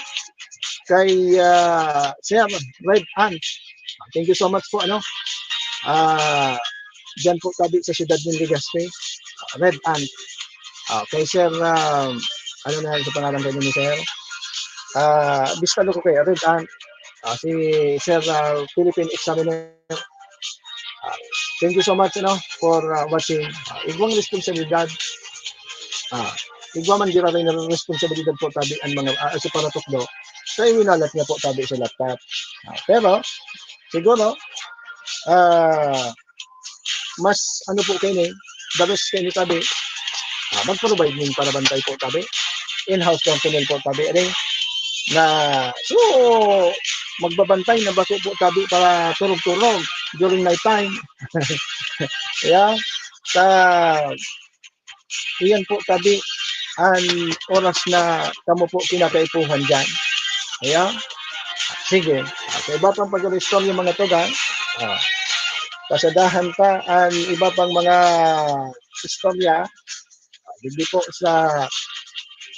Kay, ah, Sir Red Ant. Thank you so much po, ano. Ah, diyan po tabi sa siyudad ng Legazpi. Red Ant. Ah, kay Sir, ah, ano na sa pangalan kayo ni Sir? Ah, bistalo ko kay Red Ant. Ah, si Sir, ah, Philippine Examiner. Ah, thank you so much, ano, for, ah, watching. Ah, igwang responsibilidad. Ah, igwa man giraray na responsibilidad po tabi ang mga, ah, sa paratukdo. Sa iwinalat niya po tabi sa laptop. Ah, pero, siguro, ah, mas ano po kayo ni, the best kayo ni tabi, ah, mag-provide ning parabantay po tabi. In-house personnel po tabi. Ano na, so, magbabantay na bako po tabi para turog-turog during night time. Yeah. Sa, iyan po tabi ang oras na kamo po kinakaipuhan dyan. Ayan. Sige. Sa iba pang pag-istorya, mga tugang, ah, pasadahan pa ang iba pang mga istorya. Hindi po sa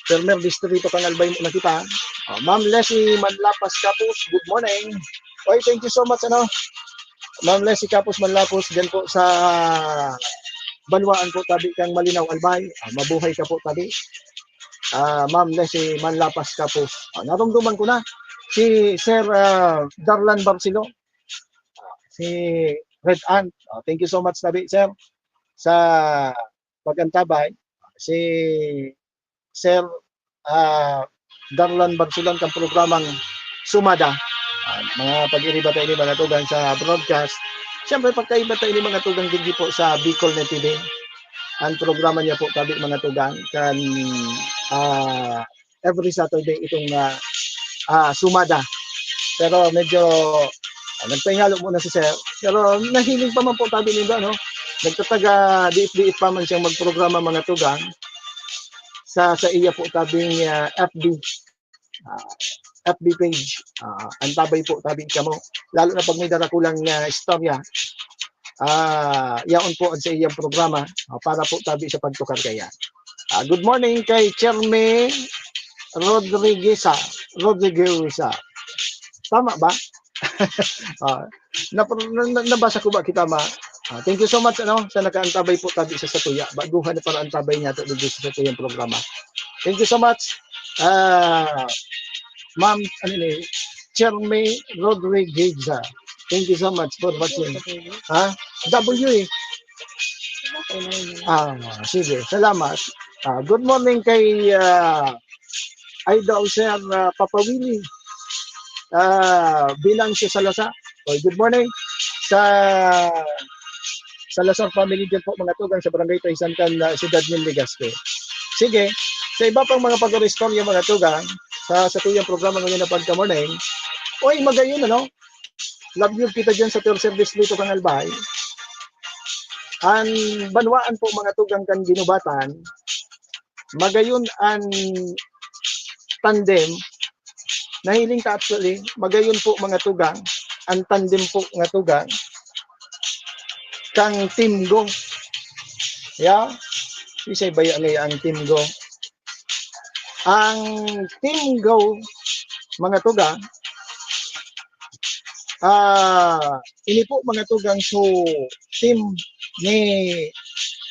Permer Distrito, Kangalbay mo na kita. Ah, Ma'am Leslie Manlapas Kapus, good morning. Oy, thank you so much, ano. Ma'am Leslie Kapus Manlapus, dyan po sa banwaan po tabi kang Malinao, Albay. Ah, mabuhay ka po tabi. Ah, Ma'am Leslie Manlapas Kapos. Ah, narumduman ko na si Sir, ah, Darlan Barcelo, si Red Ant. Ah, thank you so much tabi, sir, sa pag-antabay. Si Sir, ah, Darlan Barcelo kan programang Sumada. Ah, mga pag-iriba ta ini, mga tugang, sa broadcast. Siyempre, pagkaiba ta ini, mga tugang, digdi po sa Bicol Net T V. Ang programa niya po tabi, mga tugang, kan, ah, every Saturday itong, ah, ah, Sumada. Pero medyo, ah, nagpahingalo muna si Sir. Pero nahiling pa man po tabi ninda, no? Nagtataga diit-diit pa man siyang magprograma, mga tugang, sa, sa iya po tabing, ah, F B, ah, F B page. Ah, antabay po tabi kamo. Lalo na pag may darakulang, ah, istorya. Ah, yaon po ang sa iyang programa, ah, para po tabi sa pagtukar kaya. Ah, good morning kay Cherme Rodrigueza. Rodrigueza. Tama ba? Ah, nap-, na, na, nabasa ko ba kita, ma? Ah, thank you so much, ano, sa nakaantabay po tabi sa satuya. Baguhan na para antabay niya to dito sa satuyang programa. Thank you so much. Ah, Ma'am, ano ni, Cherme Rodriguez. Thank you so much for watching. Ha? W eh. Ah, sige. Salamat. Ah, good morning kay, ah, Idol Sir, ah, Papa Willie. Ah, Binancio Salazar. Oh, good morning sa Salazar family din po, mga tugang, sa Barangay Taysan kan, ah, Siyudad nin Legazpi. Sige, sa iba pang mga pag-istorya, mga tugang, sa, sa tuyang programa ngayon na Pagka Morning, oy, magayon, ano? Love you kita dyan sa Pure Service Lito kang Albay. An banwaan po, mga tugang, kan Ginubatan, magayon an tandem, nahiling ta actually, magayon po, mga tugang, an tandem po, mga tugang, kang Team Go. Ya, isay baya ngaya ang Team Go? Ang Team Go, mga tugang, ah, ini po, mga tugang, so team ni,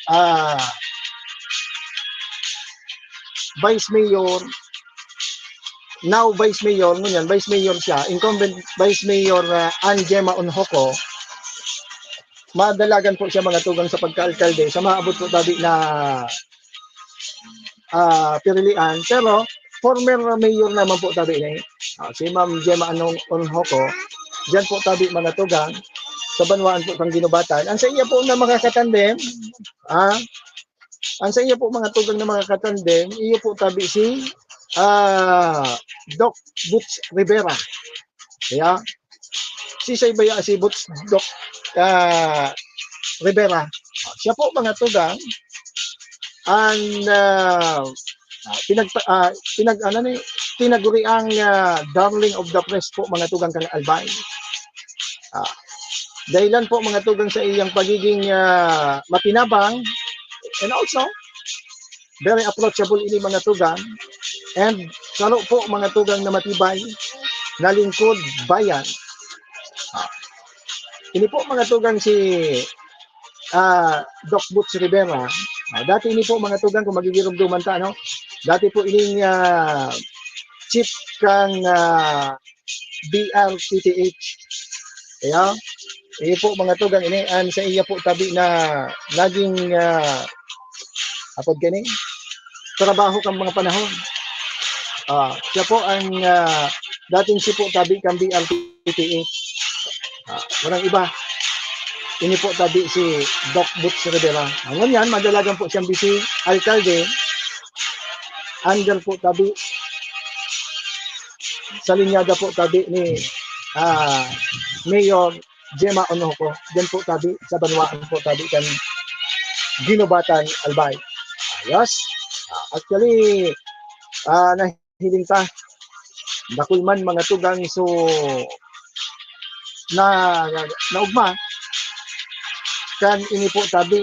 ah, Vice Mayor, now Vice Mayor, ngunyan Vice Mayor siya, incumbent Vice Mayor, ah, Ann Gemma Unjoco. Madalagan po siya, mga tugang, sa pagka-alkalde sa maabot po tabi na, ah, pirilian. Pero former mayor naman po tabi na, ah, si Ma'am Gemma Anong Unjoco. Diyan po tabi, mga tugang, sa banwaan po kang Ginubatan. Ang sa iya po na makakatandem, ah, ang sa iya po, mga tugang, na makakatandem, iyo po tabi si, ah, Doc Butch Rivera. Kaya, si Saybaya, si Butch Doc, ah, Rivera. Siya po, mga tugang, ang, ah, ah, pinag-, ah, pinag-, ano ni, tinaguriang, ah, darling of the press po, mga tugang, kang Albay. Ah, dahilan po, mga tugang, sa iyang pagiging, ah, makinabang, and also, very approachable ini, mga tugang, and saro po, mga tugang, na matibay na lingkod bayan. Ah, ini po, mga tugang, si, ah, Doc Butch Rivera. Ah, dati ini po, mga tugang, kung magigirumduman ta, no? Dati po ining, ah, chief kang, ah, B R T T H. Kaya, iyo po, mga tugang, ini an sa iya po tabi na naging, ah, apod kani, trabaho kang mga panahon. Ah, siya po ang, ah, dating siya po tabi kang B R T T H. Ah, walang iba. Ini po tabi si Doc Butch Rivera. Ah, ngunyan, madalagan po siyang bisi alkalde. Under po tabi sa linyada po tabi ni, ah, Mayor Gemma Unjoco. Diyan po tabi, sa banwaan po tabi kan Ginubatan, Albay. Ayos. Ah, actually, ah, nahiling ta. Dakul man, mga tugang, so na, na, naugma kan ini po tabi.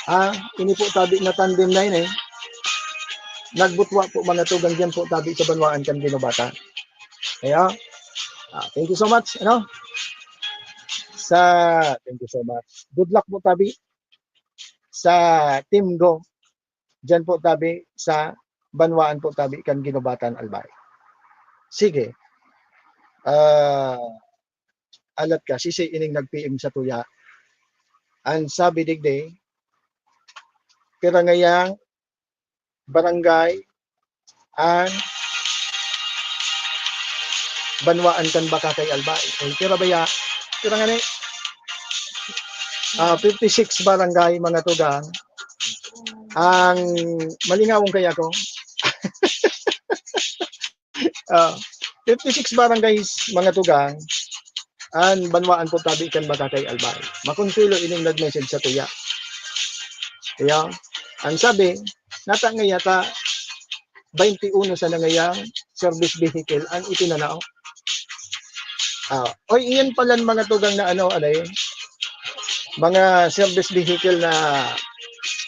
Ah, ini po tabi na tandem na ini. Nagbutwa po, mga tugang, diyan po tabi sa banwaan kan Ginubatan. Kaya, ah, thank you so much, ano? Sa, thank you so much. Good luck po tabi. sa Timgo. Diyan po tabi sa banwaan po tabi kan Guinobatan, Albay. Sige. Ah, alat ka, sisi ining nag-P M sa tuya. Ang sabi digdi, pira ngayang barangay ang banwaan kan Bacacay, Albay. Eh, pira baya? Pira ngani? Ah, fifty-six barangay, mga tugang. Ang malingawon kaya ko. Ah, fifty-six barangays, mga tugang, ang banwaan po tabi kan Bacacay, Albay. Makonsuelo ining nag-message sa tuya. Kaya, ang sabi, nata ngaya ta, twenty-one sana ngayang service vehicle ang itinanao. Ah, oy, iyan pala ang mga tugang na ano, ano eh, mga service vehicle na,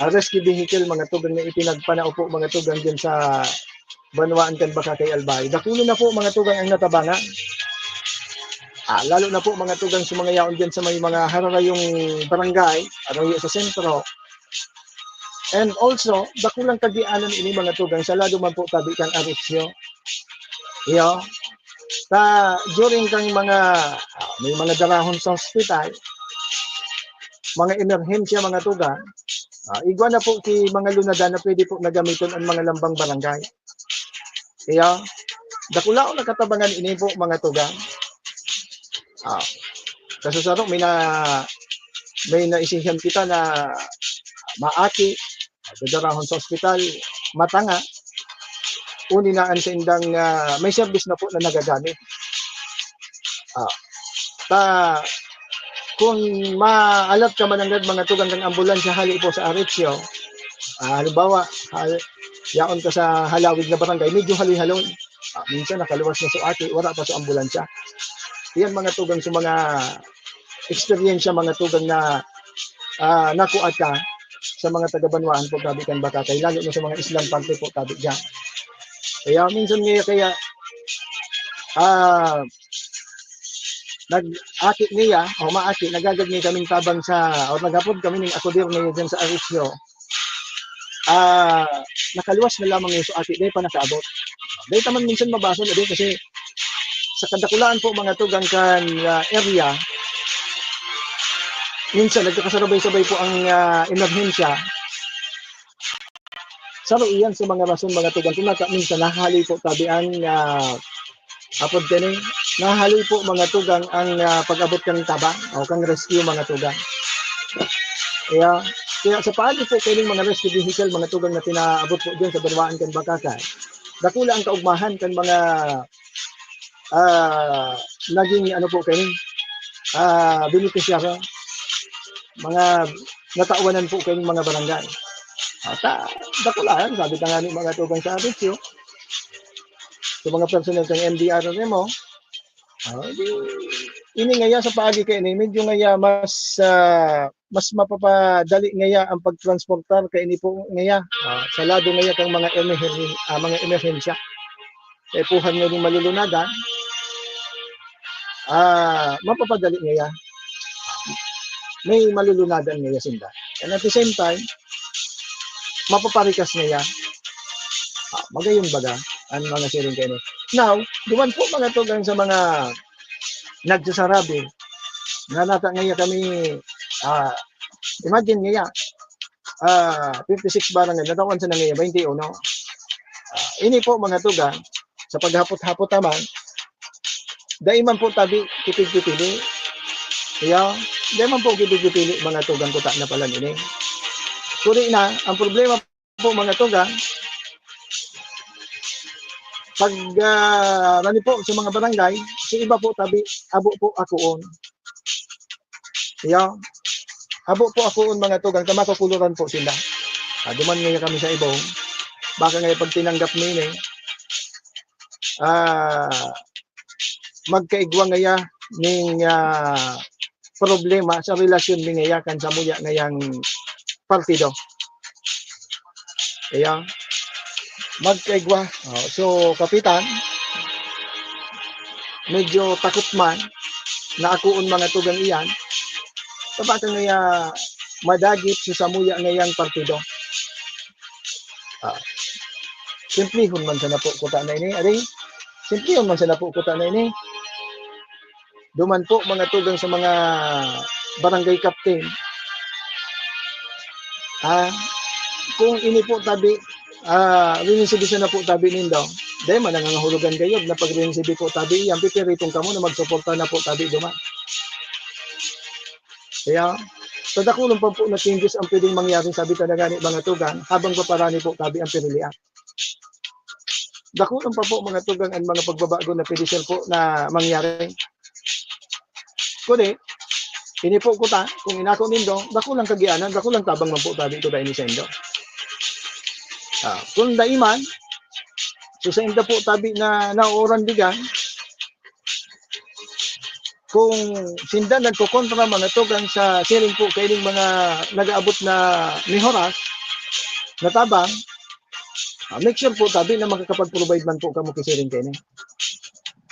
ah, rescue vehicle, mga tugang na ipinagpanao po, mga tugang, dyan sa banwaan kan Bacacay, Albay. Dakulo na po, mga tugang, ang natabangan. Ah, lalo na po, mga tugang, sa mga yaon dyan sa may mga hararayong barangay, arayo sa sentro. And also, dakulang kagianan ini, mga tugang, sa lado man po tabi kan Aricio. Iyo. Ta, during kang mga, ah, may mga darahon sa hospital, mga emerhensya, mga tugang, ah, igwa na po ki mga lunadan na pwede po na gamiton ang mga lambang barangay. Iyo. Dakulaon na katabangan ini po, mga tugang. Ah, sa susaro, may na, may naisihan kita na maaki, darahon sa ospital, matanga, uni na an saindang, ah, may serbis na po na nagagamit. Ah, ta, kung maalat ka mananggad, mga tugang, kan ambulansya hali po sa Aricio, ah, halimbawa, hal-, yaon ka sa halawig na barangay, medyo haloy-haloy. Ah, minsan nakaluwas na so aki, wala pa so ambulansya. Iyan, mga tugang, sa mga eksperyensya, mga tugang, na, ah, nakuha ka sa mga taga-banwaan po tabi kan Bacacay, lalo na sa mga islang parte po tabi diyan. Kaya minsan nga, kaya, ah, nag-aki niya, o maaki, nagagad niya kaming tabang sa, o naghapod kami ning akudir niya dyan sa Aricio. Ah, nakaluwas na lamang yung sa aki, dahil pa nakaabot. Dahil taman minsan mabasa na din kasi sa kadakulaan po, mga tugang, kan, ah, area, minsan nagkakasabay-sabay po ang, ah, emerhensya. Saro iyan sa mga rason, mga tugang, kung naka-, minsan nahaloy po tabi ang, ah, apod kani, nahaloy po, mga tugang, ang, ah, pag-abot kang tabang o kang rescue, mga tugang. Kaya, kaya sa paagi po kaining mga rescue vehicle, mga tugang, na pinaabot po dyan sa banwaan kan Bacacay, dakula ang kaugmahan kan mga, ah, naging, ano po kaining, ah, benepisyaryo, mga natawanan po kaining mga barangay. At, ah, dakula yan, sabi ka nga ni mga tugang sa Aricio, sa mga personnel ng M D R R M O, ah, di, ini ngaya sa paagi kaini, medyo ngaya mas, ah, mas mapapadali ngaya ang pagtransportar kaini po ngaya, ah, sa lado ngaya kang mga emerhen-, ah, mga emerhensya. Kaipuhan nga ning malulunadan, ah, mapapadali ngaya. May malulunadan ngaya sinda. And at the same time, mapaparikas ngaya. Ah, magayon baga ang mga siring kaini. Now, duman po, mga tugang, sa mga nagsasarabi na nata ngaya kami, ah, imagine ngaya, ah, fifty-six barangay, natawan sa na ngaya, twenty-one. Ah, ini po, mga tugang, sa paghapot-hapot naman, dai man po tabi kipigpipili. Kaya, dai man po kipigpipili, mga tugang, kuta na pala nini. Kuri na, ang problema po, mga tugang, pag, ah, nani po, sa mga barangay, sa iba po tabi, abo po akoon. Iyo. Abo po akoon, mga tugang, ta makukuluran po sila. Ah, duman ngaya kami sa ibong. Baka ngaya pag tinanggap nini, ah, magkaigwa ngaya ning, ah, problema sa relasyon mi ngaya kan samuya ngayang partido. Iyo. Magkaigwa. Oh, so, Kapitan, medyo takot man na akoon, mga tugang, iyan. Sa baka ngaya, madagit sa samuya ngayang partido. Ah, simplihon man sana po kuta na ini, ari. Simplihon man sana po kuta na ini. Duman po, mga tugang, sa mga barangay captain. Ah, kung ini po tabi, ah, rinisibi sana po tabi nindo, dai man nangangahulugan gayod na pag rinisibi po tabi, yan, pipiritong kamo na magsuporta na po tabi duman. Kaya, sa dakulon pa po na changes ang pwedeng mangyari, sabi talaga ni mga tugang, habang paparani po tabi ang pirilian. Dakulon pa po, mga tugang, ang mga pagbabago na pwede siya po na mangyari. Kundi, ini po kuta, kung inako nindo, dakulang kagianan, dakulang tabang man po tabi ko dahil sa indo. Ah, kung daiman, so sa indo po tabi na nauuran digan, kung sinda nagkokontra, mga tugang, sa siring po kaining mga nag-aabot na mihoras, na tabang, ah, make sure po tabi na makakapag-provide man po kamo kisiring kaini.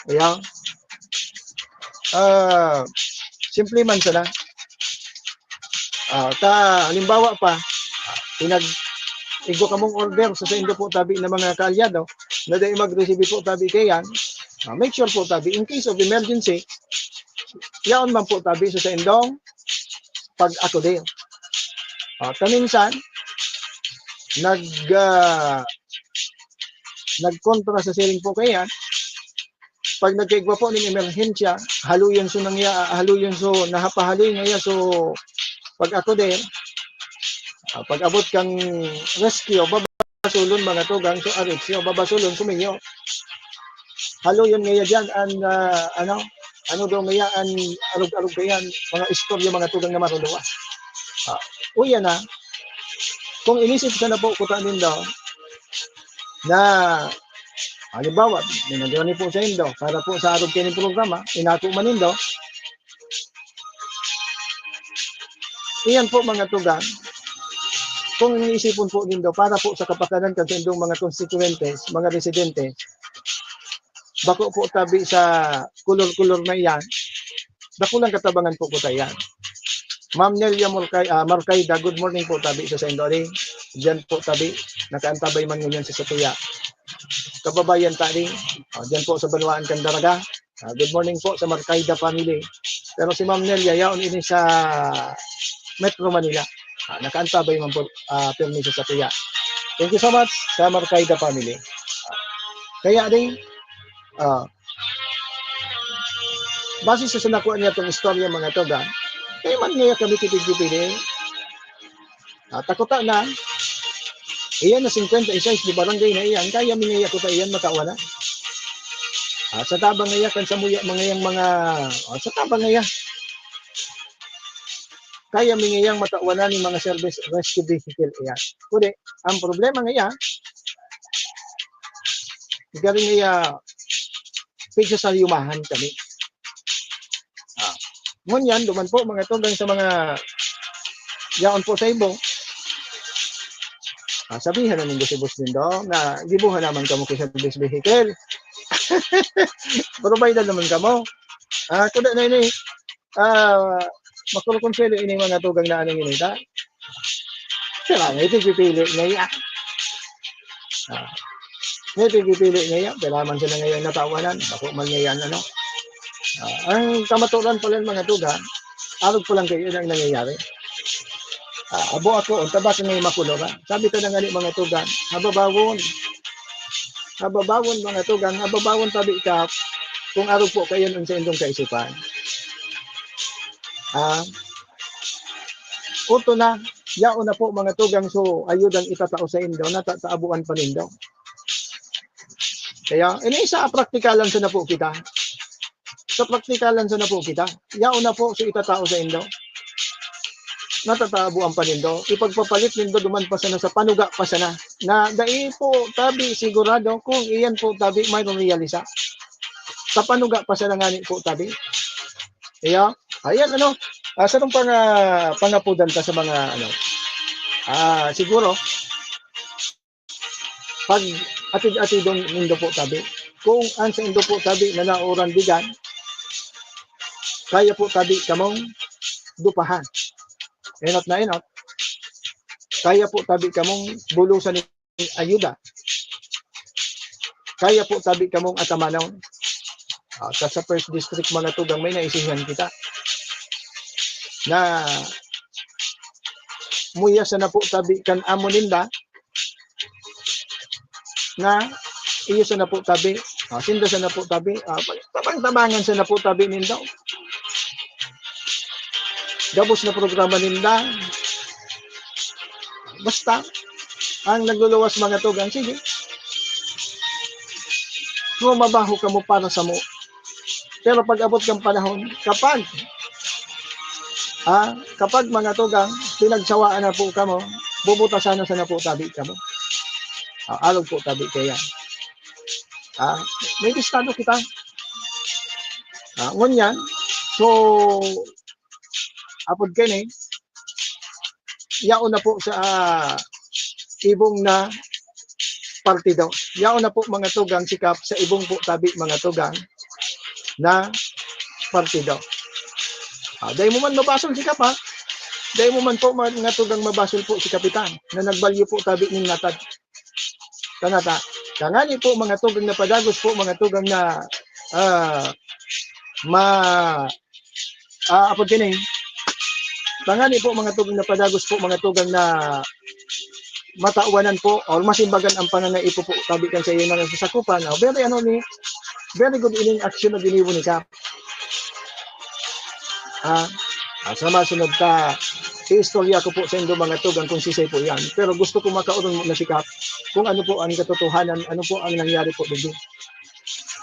Kaya, ah, simple man sana. Ah, ta, halimbawa pa, pinag-, igwa kamong order sa saindo po tabi na mga kaalyado, na dai mag-receive po tabi kaiyan, ah, make sure po tabi, in case of emergency, yaon man po tabi sa saindong pag-akudir. Ah, kaminsan, nag, ah, nagkontra sa siring po kaiyan, pag nagkaigwa po nin emerhensya, haluyon so nangya-, haluyon so nahapahaloy ngaya so pag-akudir, ah, pag-abot kan rescue, babasulon mga tugang so aretsyo, babasulon so minyo. Haluyon ngaya diyan an, ah, ano, ano daw ngaya an arog-arog kaiyan, mga istorya mga tugang na maruluwas. Ah, uya na, kung inisip sana po kuta nindo, na, halimbawa, may nagdala po sa indo, para po sa arog kaining programa, inako man nindo. Iyan po, mga tugang, kung iniisipon po nindo para po sa kapakanan kan saindong mga konstituyentes, mga residente, bako po tabi sa kolor-kolor na iyan, dakulang katabangan po kuta iyan. Ma'am Nelia Morcay-, ah, Marcayda, good morning po tabi sa saindo, ari. Diyan po tabi, nakaantabay man ngunyan sa satuya. Kababayan ta, ari, ah, diyan po sa Banwaan kan Daraga. Ah, good morning po sa Marcayda family. Pero si Ma'am Nelia, yaon ini sa Metro Manila. Ah, nakaantabay man po, ah, pirmi sa satuya. Thank you so much sa Marcayda family. Kaya, ari, ah, base sa sinakuan niya tong istorya, mga tugang, kaya man ngaya kami tipid-tipid, eh. Ah, takuta na, iyan na singkwenta y seis di barangay na iyan, kaya mi ngaya kuta iyan matawan na. Ah, sa tabang ngaya kan samuya, mga yang mga, ah, sa tabang ngaya, kaya mi ngayang matawan na ning mga service rescue vehicle iyan. Kundi, ang problema ngaya, garing ngaya, pigsasalyumahan kami. Ah, ngunyan, duman po, mga tugang, sa mga yaon po sa ibo. Ah, sabihan na nindo si boss nindo na gibuhan naman kamo ki service vehicle. Provide naman kamo. Ah, kuda na ini, ah, makurukonselo ini mga tugang na anong inita. Kailangan ito pipili na iya. Ah, may pipili niya, pira man sila ngayon natawanan, bako man niya yan, ano. Ah, ang kamaturan pala ng mga tugang, arog pa lang kayo ang nangyayari. Ah, abo ako, ang tabas may makulura. Sabi ko na nga ni mga tugang, hababawon. Hababawon, mga tugang, hababawon tabi ka, kung arog po kayo nun sa indong kaisipan. Ah, uto na, yaon na po, mga tugang, so ayudang itatao sa indo, natataabuan pa nindo. Kaya, ini sa praktikalan sa na po kita. Sa praktikalan sa na po kita. Yaon na po, so itatao sa indo. Natataabuan pa nindo. Ipagpapalit nindo duman pa sana sa panuga pa sana. Na dai po tabi sigurado kung iyan po tabi may realisa. Sa panuga pa sana ngani po tabi. Iya, ayan, ano, ah, sarong pang, ah, pangapudan ta sa mga, ano, ah, siguro, pag atid-atidon nindo po tabi. Kung ang sa indo po tabi na nauran digan, kaya po tabi kamong dupahan. Enot na enot. Kaya po tabi kamong bulusan nin ayuda. Kaya po tabi kamong atamanon. Ah, ta sa first district, mga tugang, may naisihan kita na muya sana po tabi kan amo ninda na iyo sana po tabi. Ah, sinda sana po tabi. Ah, tabang-tabangan sana po tabi ninda. Gabos na programa ninda. Basta, ang nagluluwas, mga tugang, sige. Trumabaho kamo para sa mo. Pero pag abot kang panahon, kapag, ah, kapag, mga tugang, pinagsawaan na po kamo, bubutasan na sana po tabi kamo. Ah, arog po tabi kaya. Ah, may listado kita. Ah, ngunyan, so, apod kaini, yaon na po sa, ah, ibong na partido. Yaon na po, mga tugang, si Kap sa ibong po tabi, mga tugang, na partido. Ah, dai mo man mabasol si Kap, ha? Dai mo man po, mga tugang, mabasol po si Kapitan na nagbalyo po tabi nin natad. Tanata. Tangani po, mga tugang na padagos po, mga tugang na, ah, ma-, ah, apod kaini. Tangani po, mga tugang na padagos po, mga tugang na matawanan po or masimbagan ang panangaipo po tabi kan sa iyo na nasasakupan. Now, very, ano ni, very good ining action na ginibo ni Kap. Ah, ah, sa masunod ta, iistorya ko po sa indo, mga tugang, kung sisay po yan. Pero gusto ko makaurong muna si Kap kung ano po ang katotohanan, ano po ang nangyari po digdi.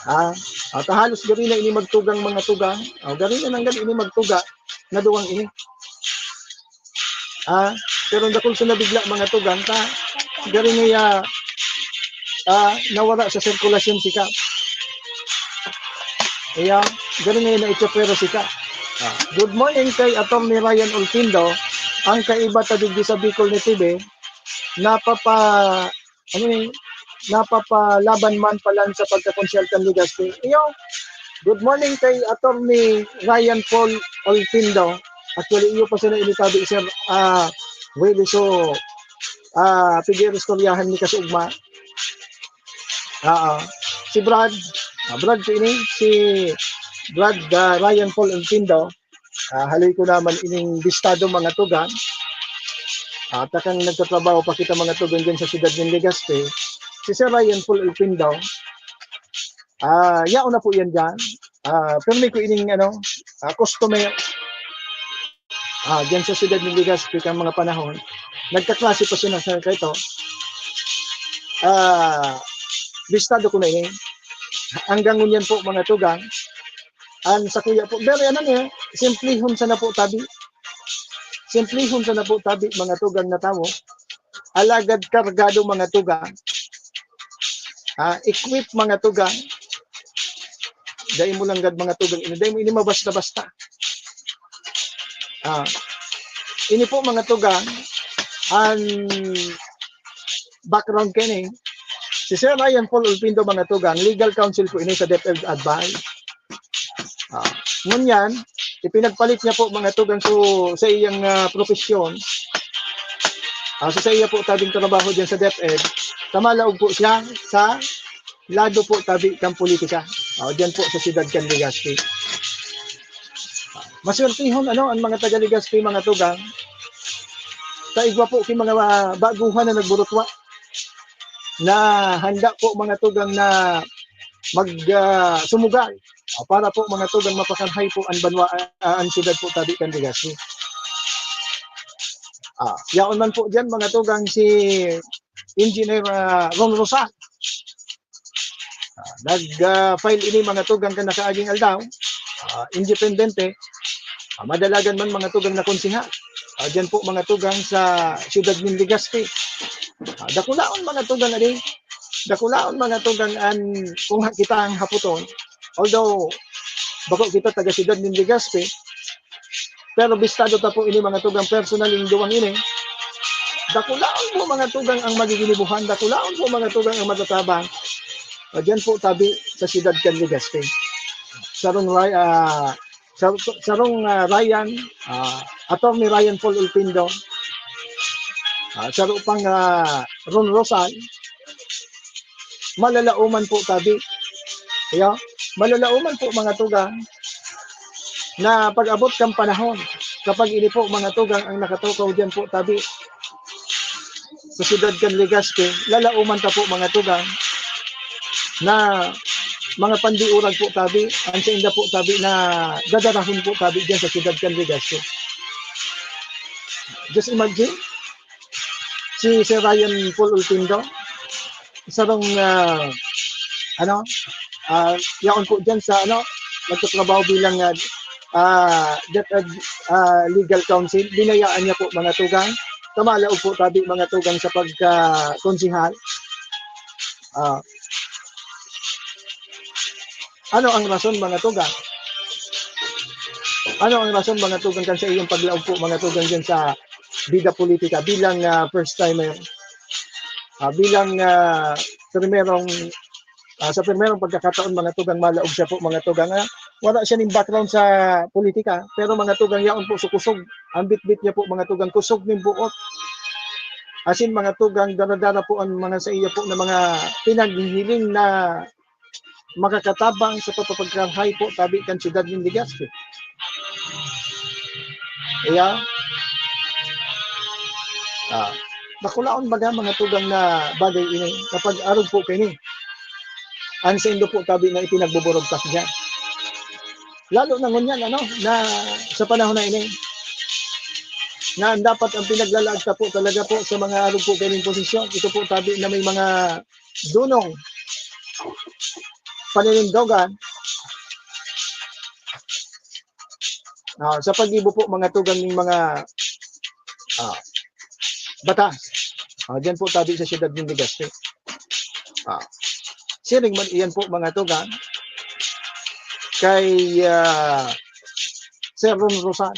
Ah, ah, ta halos gari na ini magtugang, mga tugang. Ah, gari na nanggad ini magtuga na duwang ini. Ah, pero dakul sa nabigla, mga tugang, ta gari niya, ah, nawara sa sirkulasyon si Kap. Iya, gari niya na itsapwera si Kap. Ah, good morning kay Attorney Ryan Olpindo. Ang kaiba ta digdi sa Bicol ni T V, napapa-, ano ni, napapalaban man pa lang sa pagkakonsyal kan Legazpi. Iyo, good morning kay Attorney Ryan Paul Olpindo. Actually, iyo pa sana ini tabi, Sir, ah, Willy. So, ah, pig-iistoryahan mi kasuugma. Ah, ah. Si Brad, ah, Brad ko ini, si Brad, ah, Ryan Paul Olpindo. Ah, haloy ko naman ining bistado, mga tugang. Ah, takang nagtatrabaho pa kita, mga tugang, dyan sa siyudad nin Legazpi. Si Sir Ryan Paul Olpindo, ah, yaon na po yan dyan. Ah, pirmi ko ining, ano, ah, customer. Ah, dyan sa siyudad nin Legazpi, kang mga panahon, nagkaklase pa siya sa kaito. Ah, bistado ko na ini. Hanggang ngunyan po, mga tugang, an sakuya po, very ano niya, simplihon sana po tabi. Simplihon sana po tabi, mga tugang na tawo. Alagad kargado, mga tugang. Ah, equip, mga tugang. Dai mo lang gad, mga tugang, ini, dai mo ini mabasta-basta. Ah, ini po, mga tugang, an background kaini, si Sir Ryan Paul Olpindo, mga tugang, legal counsel po ini sa DepEd Albay. Ah, ngunyan, ipinagpalit niya po, mga tugang, so, sa iyang, ah, propesyon, ah, so, sa iya po tabing trabaho diyan sa DepEd, kamalaog po siya sa lado po tabi kan politika. Ah, diyan po sa siyudad kan Legazpi. Maswertehon, ano, ang mga taga Legazpi, mga tugang. Kaigwa po ki mga, ah, baguhan na nagburutwa na handa po, mga tugang, na mag, ah, sumugal, ah, para po, mga tugang, mapakarahay po an banwa, ah, an siyudad po tabi kan Legazpi. Ah, yaon man po diyan, mga tugang, si Engineer, ah, Ron Rosal. Ah, nag, ah, file ini, mga tugang, kan nakaaging aldaw. Ah, independente. Ah, madalagan man, mga tugang, na konsehal. Ah, diyan po, mga tugang, sa siyudad nin Legazpi. Ah, dakulaon, mga tugang, ani. Dakulaon, mga tugang, an, kung ha-, kita ang haputon. Although, bako kita taga siyudad nin Legazpi, pero bistado ta po ini, mga tugang, personal, yung duwang ini. Dakulaon po, mga tugang, ang magiginibuhan. Dakulaon po, mga tugang, ang matatabang. O, diyan po tabi sa siyudad kan Legazpi. Sarong Ray-, ah, sa, sarong, ah, Ryan, ah, Attorney Ryan Paul Ulpindo, ah, saro pang, ah, Ron Rosal, malalaoman po tabi. Kaya, malalaoman po, mga tugang, na pag-abot kan panahon, kapag ini po, mga tugang, ang nakatukaw diyan po tabi sa siyudad kan Legazpi, lalauman ta po, mga tugang, na mga pandiurag po tabi, ang sainda po tabi na dadarahon po tabi diyan sa siyudad kan Legazpi. Just imagine, si Sir Ryan Paul Ultindo, sarong, ah, ano, ah, yaon po diyan sa, ano, nagtatrabaho bilang, ah, ah, DepEd, ah, Legal Counsel. Binayaan niya po, mga tugang. Kamalaog po tabi, mga tugang, sa pagkakonsehal. Ah. Ano ang rason, mga tugang? Ano ang rason, mga tugang, kan sa iyong paglaog po, mga tugang, diyan sa bida politika bilang, ah, first timer? Ah, bilang, ah, primerong, ah, sa primerong pagkakataon, mga tugang, malaog siya po, mga tugang, ah, wala siya ning background sa politika, pero, mga tugang, yaon po sa kusog. Ang bitbit niya po, mga tugang, kusog ning buot. Asin, mga tugang, dara-dara po ang mga sa iya po na mga pinaghihiling na makakatabang sa pagpapagkarahay po tabi kan siyudad nin Legazpi. Kaya, ah, dakulaon baga, mga tugang, na bagay ini kapag arog po kaini. Ang saindo po tabi na ipinagbuburugtak diyan. Lalo na ngunyan, ano, na sa panahon na ini, na ang dapat ang pinaglalaag ta po talaga po sa mga arog po kaining posisyon, ito po tabi na may mga dunong paninindogan, ah, sa paggibo po, mga tugang, ning mga, ah, batas. Ah, diyan po tabi sa siyudad nin Legazpi. Ah, siring man iyan po, mga tugang, kay, ah, Sir Ron Rosal.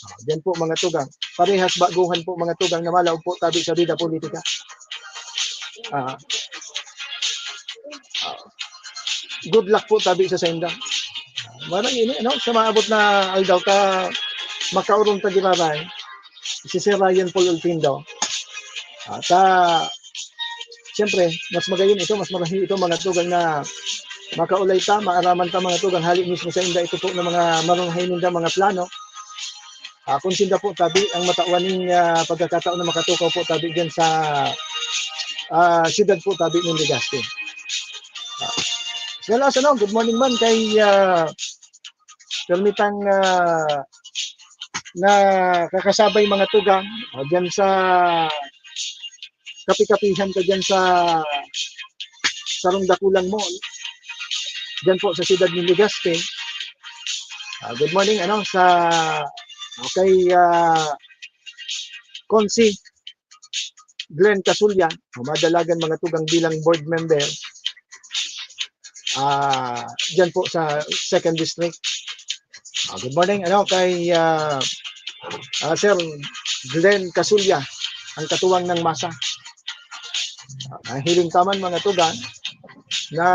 Ah, diyan po, mga tugang. Parehas baguhan po, mga tugang, na malaog po tabi sa bida politika. Ah, ah, good luck po tabi sa sainda. Marang ini, ano, sa maabot na aldaw ta makaorong ta giraray, si Sir Ryan Paul Ultindo. At, ah, siyempre, mas magayon ito, mas marahi ito, mga tugang, na makaulay ta, maaraman ta, mga tugang, hali mismo sainda ito po ng mga marunhay ninda mga plano. Ah, kung sinda po tabi ang matawan ning, ah, pagkakataon na makatukaw po tabi diyan sa, ah, siyudad po tabi nin Legazpi. Ah, well, as ano, good morning man kay, ah, permitang, ah, nakakasabay, mga tugang, ah, diyan sa kapi-kapihan ka diyan sa sarong dakulang mall. Diyan po sa siyudad ni Legazpi. Ah, good morning, ano, sa, okay, ah, Consi Glenn Casulla, o madalagan, mga tugang, bilang board member, ah, diyan po sa second district. Ah, good morning, ano, kay, ah, ah, Sir Glenn Casulla, ang katuwang ng masa. Ah, hiling ta man, mga tugang, na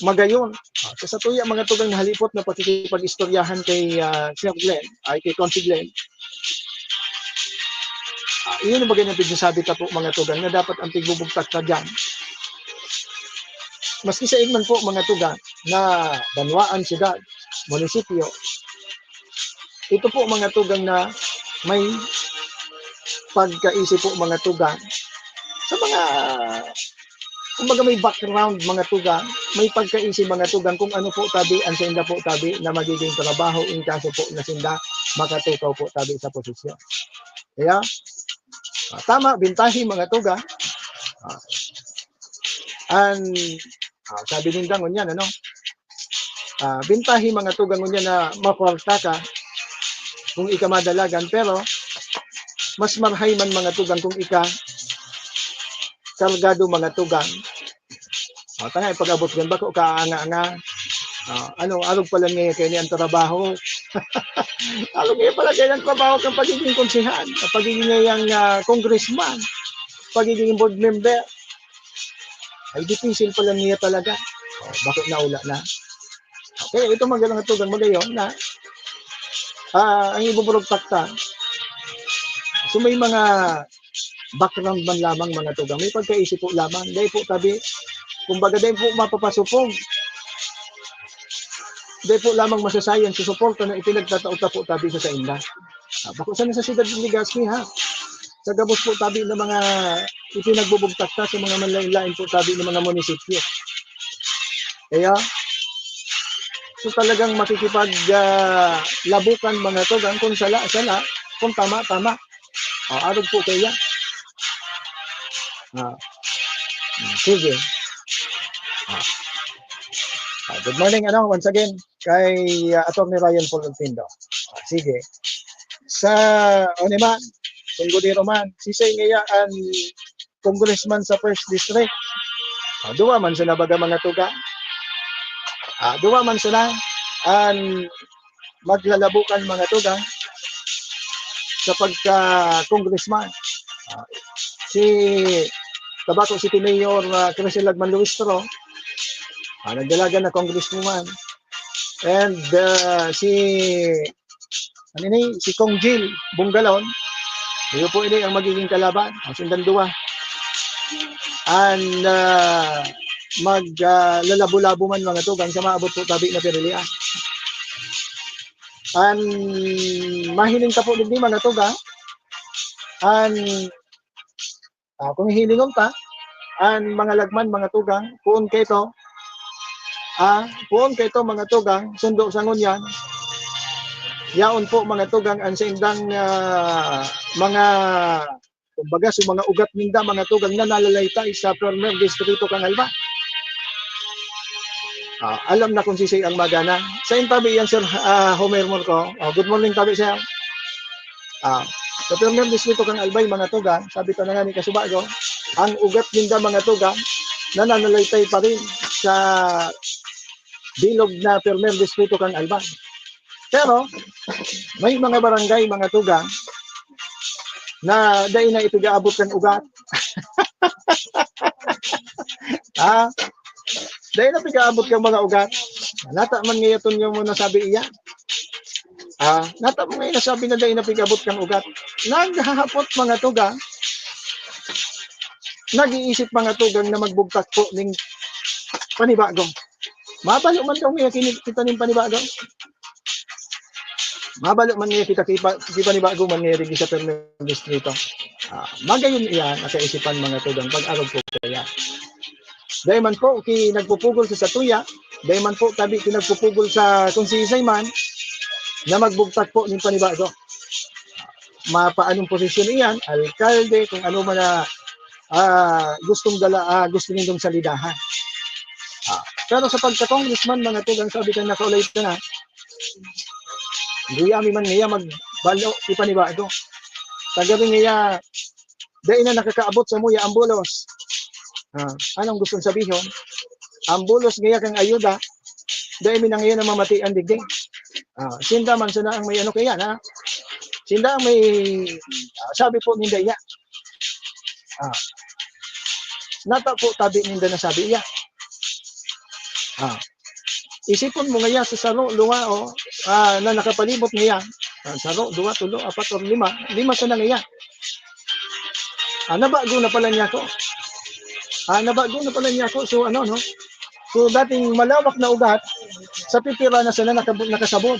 magayon. Ah, sa satuya, mga tugang, na halipot na pakikipag-istoryahan kay, ah, Sir Glenn, ay, kay Consi Glenn. Ah, iyon ang bagay na pigsasabi ta po, mga tugang, na dapat ang pigbubugtak ta diyan. Maski sain man po, mga tugang, na banwaan, siyudad, munisipyo, ito po, mga tugang, na may pagkaisip po, mga tugang, sa mga, kumbaga, may background, mga tugang, may pagkaisip, mga tugang, kung ano po tabi, ang sainda po tabi na magiging trabaho in kaso po na sinda makatukaw po tabi sa posisyon. Kaya, ah, tama, bintahi, mga tugang. Ah, an, ah, sabi ninda ngunyan, ano? Ah, bintahi, mga tugang, ngunyan na makwarta ka kung ika madalagan, pero mas marhay man, mga tugang, kung ika kargado, mga tugang. Ah, tanga, ipag-abot yan, bako kaanga-anga. Ah, ano, arog pala niya kaini ang trabaho. Arog niya pala kaini ang trabaho kan pagiging konsehal, ang pagiging ngayang, ah, congressman, pagiging board member. Ay, dipisil pala niya talaga. Oh, bako naula na. Okay, ito, mga tugang, magayon na Ah, ang ibuburugtak ta, so may mga background man lamang, mga tugang. May pagkaisip po lamang. Dai po tabi, kumbaga, dai po mapapasupog. Dai po lamang masasayan sa suporta na ipinagtatao ta po tabi sa sainda. Ah, bako sana sa siyudad ng Legazpi, ha? Sa gabos po tabi ng mga ipinagbubugtak ta sa mga manlain-lain po tabi ng mga munisipyo. Kaya, so talagang makikipag, ah, labukan, mga tugang, kung sala, sala, kung tama, tama. Ah, arog po kaya. Ah. Hmm, sige. Ah. Ah, good morning, ano, once again, kay, ah, Attorney Ryan Florentino. Ah, sige. Sa, ano man, kung gudero man, sisay ngaya an congressman sa first district. Ah, duwa man sana baga, mga tugang. Ah, duwa man sana an maglalabukan, mga tugang, sa pagka-congressman. Ah, si Tabaco City Mayor, ah, Crisel Lagman Luistro, ah, nagdalagan na congresswoman. And, ah, si, ano ni, si Cong Jil Bunggalon, iyo po ini ang magiging kalaban, ang sindang duwa. And, ah, mag, ah, lalabo-labo man, mga tugang, sa maabot po tabi na pirilian. An mahiling ta po digdi, mga tugang, an, ah, kung hihilingon ta, an mga lagman, mga tugang, poon kaito, ah, poon kaito, mga tugang, sundo sa ngunyan, yaon po, mga tugang, an saindang, ah, mga, kumbaga, sa mga ugat ninda, mga tugang, na nalalaytay sa Primer Distrito kan Albay. Ah, alam na kung sisay ang magana. Sa intabi yan, Sir, ah, Homer Murco. Oh, good morning, tabi, sir. Ah, sa Primer Distrito kan Albay, mga tugang, sabi ta na nga ni Kasubago, ang ugat ninda, mga tugang, nananalaytay pa rin sa bilog na Primer Distrito kan Albay. Pero, may mga barangay, mga tugang, na dai na ipigaabot kan ugat. Ah, dai na pigaabot kan mga ugat. Nata man ngayon yung mo nasabi iya. Ah, nata man ngayon nasabi na dai na pigaabot kan ugat. Naghahapot, mga tugang, nag-iisip, mga tugang, na magbugtak po ning panibago. Mabalo man daw ngayon kini-, kita ning panibago. Mabalo man ngayon kita kipa-, kipanibago man ngayon digdi sa Primer Distrito. Ah, magayon iyan, nakaisipan, mga tugang, pag-arog po kaya. Dai man po ki nagpupugol sa satuya, dai man po tabi ki nagpupugol sa kung sisay man na magbugtak po nin panibago. Mapaanong posisyon iyan, alkalde, kung ano man na, ah, gustong dala, ah, gusto nindong salidahan. Ah, pero sa pagka-congressman, mga tugang, sabi kan nakaulay ta na, guyami man ngaya magbalo ki panibago. Sa gabi ngaya, dai na nakakaabot sa muya ang bulos. Ah, anong gustong sabihon? Ang bulos ngaya kang ayuda, dai mi na ngayon na mamatian digdi. Ah, sinda man sana ang may ano kaya na, sinda ang may, ah, sabi po ninda iya. Ah, nata po tabi ninda na sabi iya. Ah, isipon mo ngaya sa saro, luwa, o, ah, na nakapalibot ngaya. Ah, saro, duwa, tulo, apat, or lima. Lima sana ngaya. Ah, nabago na pala niya ako. Ah, nabago na pala niya ako. So, ano, no? So, dating malawak na ugat, sa pipira na sana nakab-, nakasabod.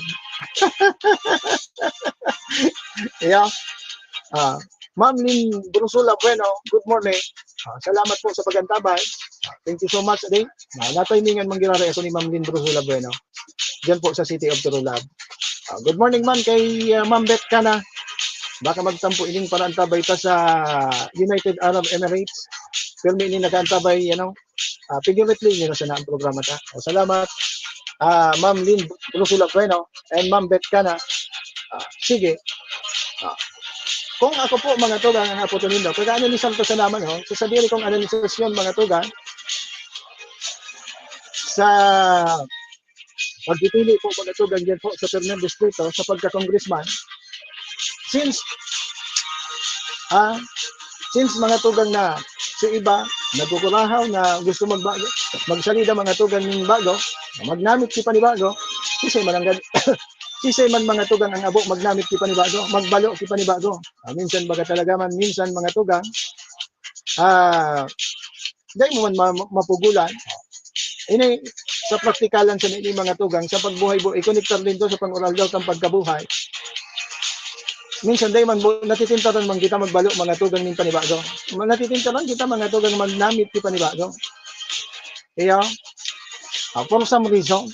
Yeah. Ah, Ma'am Lynn Brusula Bueno, good morning. Ah, salamat po sa pag-antabay. Ah, thank you so much, Ade. Ah, natimingan man giraray ako ni Ma'am Lynn Brusula Bueno. Diyan po sa City of True Love. Ah, good morning man kay, ah, Ma'am Beth Cana. Baka magtampo ining para antabay ta sa United Arab Emirates. Pirmi ini nag-aantabay, you know, ah, figuratively, yun na sana ang programa ta. O, salamat, ah, Ma'am Lynn Brusula Bueno and Ma'am Beth Cana. Ah, sige. Ah, kung ako po, mga tugang, ang apo to nindo, pag-aanalisar ko sana man, ho, sa sadiri kong analisasyon, mga tugang, sa pagpipili po, mga tugang, dyan po sa Primer Distrito, sa pagka-congressman, since, ah, since, mga tugang, na si iba nagkukurahaw na gusto magbago, magsalida, mga tugang, ning bago, magnamit si panibago, kasi mananggad, Magsisay man mga tugang ang abo, magnamit ki panibago, magbalo ki panibago. Ah, minsan baga talaga man, minsan mga tugang, ah, dai mo man ma-, ma-, mapugulan. Ini, sa praktikalan sa ini mga tugang, sa pagbuhay-buhay, ikonektar din to sa pang-oral daw kang pagkabuhay. Minsan, dai man bu-, natitintaran man kita magbalo mga tugang nin panibago. Ma-, natitintaran kita mga tugang magnamit ki panibago. Iyo. Ah, for some reason.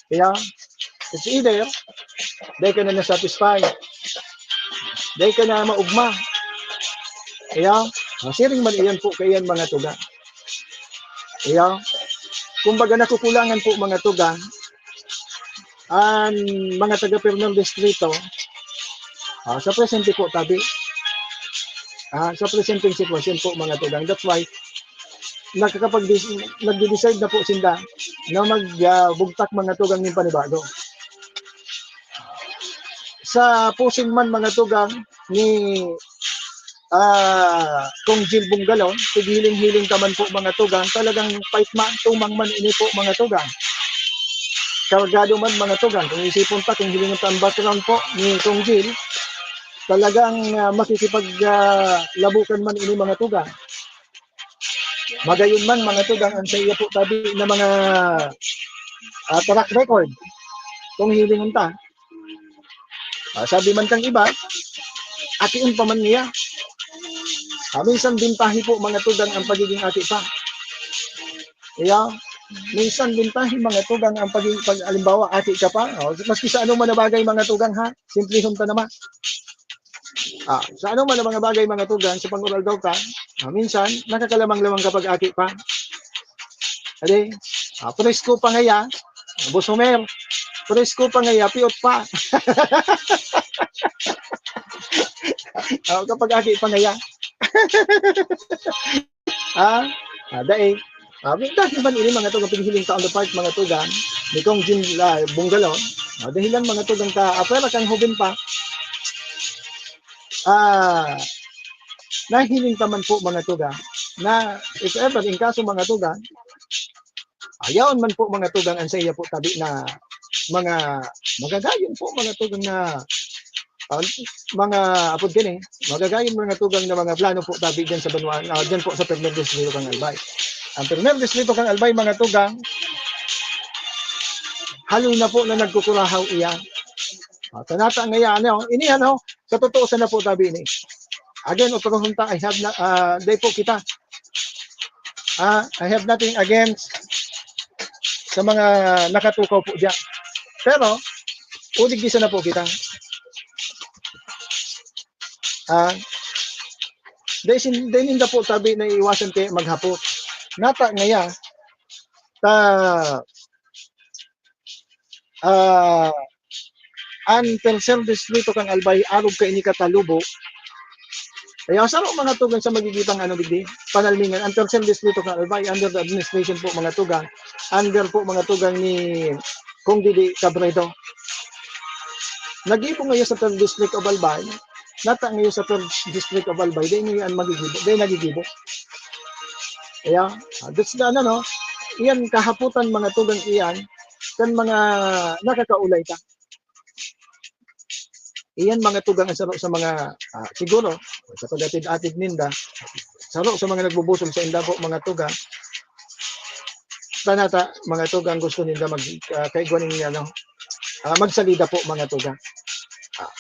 Iyo. It's either, dai ka na na-satisfy. Dai ka na maugma. Iyo. Ah, siring man iyan po kaiyan mga tugang. Iyo. Kumbaga nakukulangan po mga tugang. An mga taga Piernel Distrito, ah, sa presente po tabi. Ah, sa presenteng sitwasyon po mga tugang. That's why, nakakapag-, nagde-decide na po sinda na mag, ah, bugtak mga tugang nin panibago. Sa pusing man mga tugang ni, ah, Cong Jil Bunggalon, tighiling-hiling ta man po mga tugang, talagang fight man, tumang man ini po mga tugang. Kargado man mga tugang, kung isipon ta, kung hilingon ta ang background po ni Cong Jil, talagang, ah, makikipag, ah, labukan man ini mga tugang. Magayon man mga tugang ang sa iya po tabi na mga, ah, track record. Kung hilingon ta, ah, sabi man kang iba, akion pa man niya. Ah, minsan bintahi po mga tugang ang pagiging aki pa. Iyo, minsan bintahi mga tugang ang pagiging, pag, halimbawa, aki ka pa, oh, maski sa anong man na bagay mga tugang ha, simplihon ta naman. Ah, sa anong man na mga bagay mga tugang, sa pang-oral daw ka, ah, minsan, nakakalamang-lamang kapag aki pa. Adi, ah, presko pa ngaya, Boss Homer, presko pa ngaya, piyot pa. Ah, kapag aki pa ngaya. Ah, ah, dai. Ah, dahil man ini mga tugang, pighiling ta on the part mga tugang ni Cong Jin, ah, Bunggalon. Ah, dahilan mga tugang ta, ah, pwera kang hoben pa. Ah, nahiling pa man po mga tugang na if ever, in kaso mga tugang, ayaw man po mga tugang ang sa iya po tabi na mga magagayon po mga tugang na, ah, mga apod kini, magagayon mga tugang na mga plano po tabi dyan sa banwa, ah, dyan po sa Piernel Distrito kang Albay. Ang Piernel Distrito kang Albay, mga tugang, haloy na po na nagkukurahaw iyan. Ah, tanata ngaya, ano, ini, ano, sa totoo sana po tabi ini. Again, otrohon ta, I have na, ah, dai po kita. Ah, I have nothing against sa mga nakatukaw po diyan. Pero, udig di sana po kita. Ah, dai sin-, dai ninda po tabi na iiwasan kaya maghapot. Nata ngaya, ta, ah, an Tercer Distrito kan Albay, arog kaini katalubo. Kaya saro mga tugang sa magigipang ano digdi, panalmingan, an Tercer Distrito kan Albay, under the administration po mga tugang, under po mga tugang ni Cong Didi Cabredo. Nagibo ngayon sa Third District of Albay, nata ngayon sa Third District of Albay, dai ngayon an magigibo, dai nagigibo. Kaya, ah, that's the, ano, no? Iyan kahapotan mga tugang iyan, kan mga nakakaulay ta. Iyan mga tugang ang saro sa mga, ah, siguro, sa pag-atid-atid ninda, saro sa mga nagbubusog sa inda po, mga tugang, tanata, mga tugang gusto ninda mag, ah, kaigwa ning, ano, ah, magsalida po, mga tugang. Ah,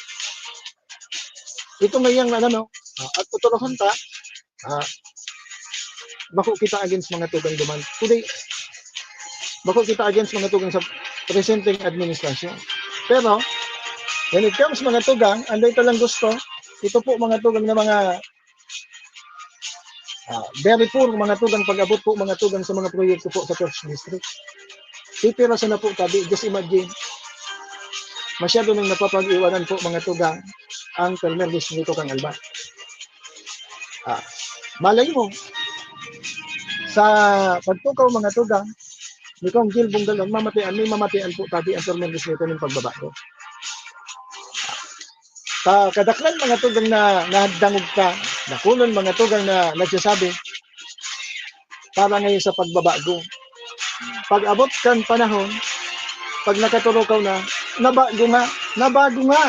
ito ngayang, ano, no, ah, at tuturuhan ta, ah, bako kita against mga tugang duman. Today, bako kita against mga tugang sa presenteng administrasyon. Pero, when it comes mga tugang, anday ta lang gusto, ito po mga tugang na mga, ah, very poor mga tugang pag-abot po mga tugang sa mga proyekto po sa First District. Pipira sana po tabi, just imagine. Masyado nang napapag-iwanan po mga tugang ang Primer Distrito kang Alba. Ah, malay mo, sa pagtukaw mga tugang, ni Cong Gil Bunggalon, mamatian, may mamatian po tabi ang Primer Distrito ng pagbabago. Ta, kadaklan mga tugang na nadangog ka, dakulon mga tugang na nagsasabi, para ngayon sa pagbabago. Pag-abot kan panahon, pag nakaturukaw na, nabago nga, nabago nga.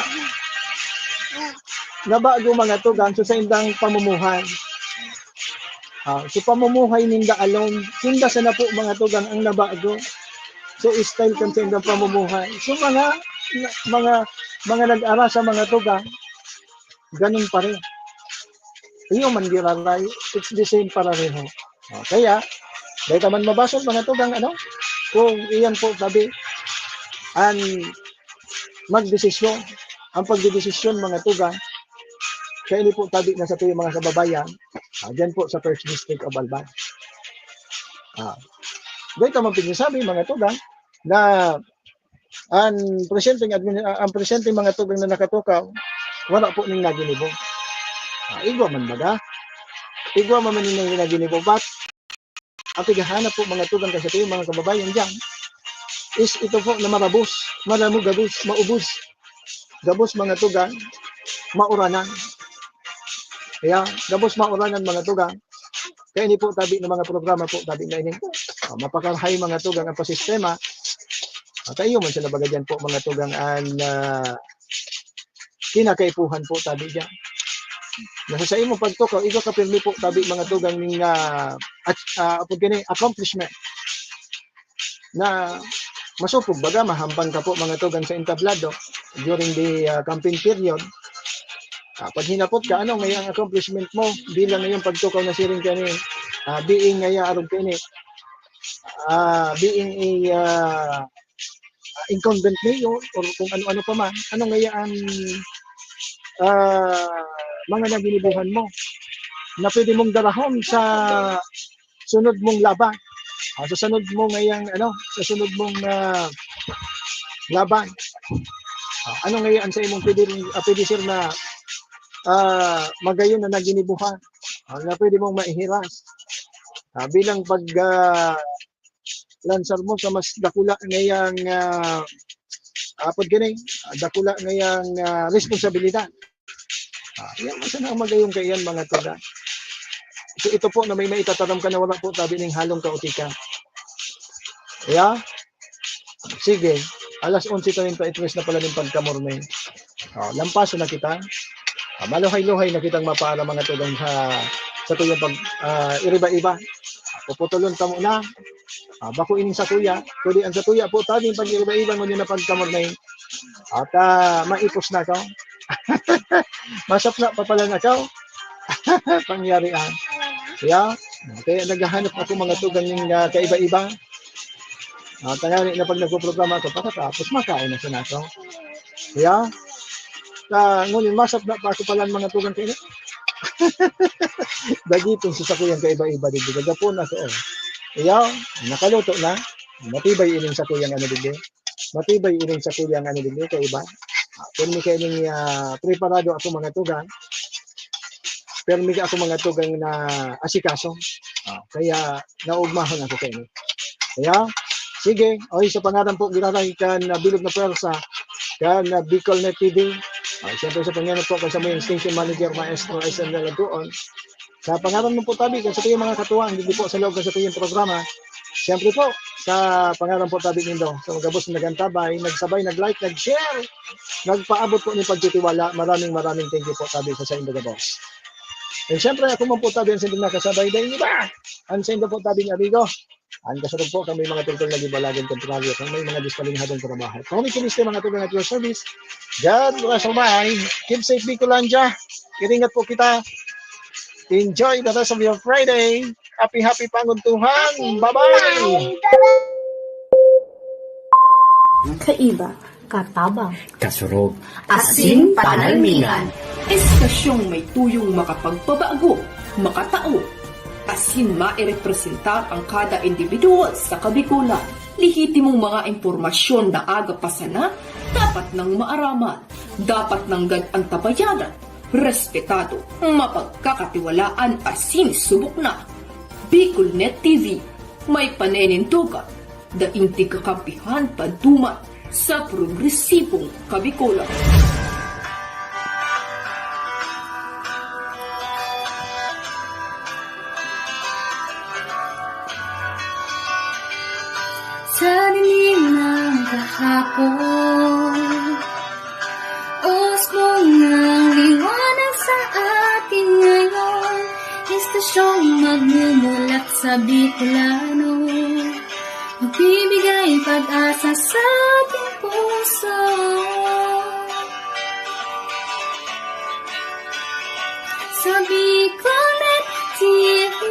Nabago, mga tugang, so sa indang pamumuhay. Ah, so pamumuhay ninda alone, sinda sana po, mga tugang, ang nabago. So style kan sa indang pamumuhay. So mga, mga, mga nag-ara sa, mga tugang, ganun pa rin. Iyo man giraray, it's the same parareho. Ah, kaya, dahil ka man mabasol, mga tugang, ano, kung iyan po, tabi, an magdesisyon, ang pagdedesisyon, mga tugang, kaini po, tabi, na sa tuyong mga kababayan, ah, dyan po sa First District of Albay. Ah, dahil ka man pinagsasabi, mga tugang, na ang presyenteng admin-, ah, ang presyenteng mga tugang na nakatukaw, wala po ning naginibo. Ah, igwa man baga? Igwa man man ning naginibo, but ang pighahanap po, mga tugang, kasi ito yung mga kababayan dyan, is ito po na marabos, maramo, gabos, maubos. Gabos, mga tugang, mauranan. Kaya, gabos mauranan, mga tugang. Kaya ini po, tabi ng mga programa po, tabi na ini. Ah, mapakarahay, mga tugang, ang pasistema. At iyo man sila baga dyan po, mga tugang, an, ah, kinakaipuhan po, tabi dyan. Nasa sa imong pagtukaw, igwa ka pirmi po, tabi, mga tugang, ning, ah, at, ah, apod kini, accomplishment. Na masupog baga, mahambang ka po, mga tugang, sa entablado during the, ah, campaign period. Ah, pag hinapot ka, ano ngaya ang accomplishment mo bilang ngayong pagtukaw na siring kani, ah, being ngaya arog kani, ah, being a, ah, ah, incumbent mayor or kung ano-ano pa man, ano ngaya ang, ah, mga naginibuhan mo na pwede mong darahon sa sunod mong laban? Ah, sa sunod mong ngayang, ano, sa sunod mong, ah, laban. Ah, ano ngaya ang sa imong pwede, ah, pwede, sir, na, ah, magayon na naginibuhan, ah, na pwede mong maihiras? Ah, bilang pag, ah, lansar mo sa mas dakula ngayang, ah, apod kini, ah, dakula ngayang, ah, responsibilidad. Ah, yan, masa na magayon kaiyan, mga tugang. So, ito po na may maitataram ka na wala po tabi ning halong kautikan. Yeah? Sige, alas onse treinta y tres na pala ning pagkamorning. Oh, lampaso na kita. Ah, maluhay-luhay na kitang mapara, mga tugang, sa, sa tuyang pag, ah, iriba-iba. Puputulon kamo na. Ah, bako ining sakuya. Kundi ang sakuya po, tabi pag iriba-iba ngunyan na pagkamorning. At, ah, maipos na ako. Masapna pa pala na ako. Pangyarihan. Yeah. Kaya naghahanap ako, mga tugang, ning, ah, kaiba-iba. Ah, tanganing na pag nagpoprograma ako, pagkatapos makaon na sana ako. Yeah. Ta, ngunyan, masapna pa ako pala, mga tugang, kayo. Dagiton sa sakuyang kaiba-iba, di ba? Gagapon ako, oh. Yeah. Nakaluto na. Matibay ining sakuyang ano, di ba? Matibay ining sakuyang ano, di ba? Kaiba. Ah, pirmi kaining, ah, preparado ako, mga tugang. Pirmi ako, mga tugang, na asikaso. Ah, kaya naugmahon ako kaini. Kaya, sige, oy, sa pangaran po, giraray kan, ah, bilog na pwersa, kan, ah, Bicol Net T V. Ah, siyempre sa pangaran po, kan samuyang station manager, Maestro S M Nalagoon. Sa pangaran mo po, tabi, kan sa tuyang mga katuwang, hindi po sa loob kan sa tuyang programa. Siyempre po, sa pangaran po, tabi, nindo, sa mga gabos na nagantabay, nagsabay, nag-like, nag-share, nagpaabot po ng pagtitiwala. Maraming, maraming thank you po, tabi, sa, sa indo gabos. And siyempre, ako man po, tabi, ang sinding nakasabay, dahil iba, ang sa indo po, tabi, ni amigo. Ang kasurog po, kami mga tultol na gibalagan kontraryo, kung may mga dispalinghadong trabaho. Kung may kiniste, mga tugang at your service, God bless, bye. Keep safe, Bicolandia. Iringat po kita. Enjoy the rest of your Friday. Happy, happy panguntuhan. Bye-bye! Kaiba, katabang, kasurog, asin panalmingan. Estasyong may tuyong makapagpabago, makatao, asin mairepresentar ang kada individual sa Kabikolan. Lehitimong mga impormasyon na aga pa sana, dapat nang maaraman, dapat nang gad-, antabayanan, respetado, mapagkakatiwalaan asin subok na. Bicol Net T V, may paninindogan, daing tigkakampihan paduman sa progresibong Kabikolan. Sa dilim ng kahapon, Siyang magmumulat sa Bicolano, magbibigay pag-asa sa ating puso. Sa Bicolnet T V,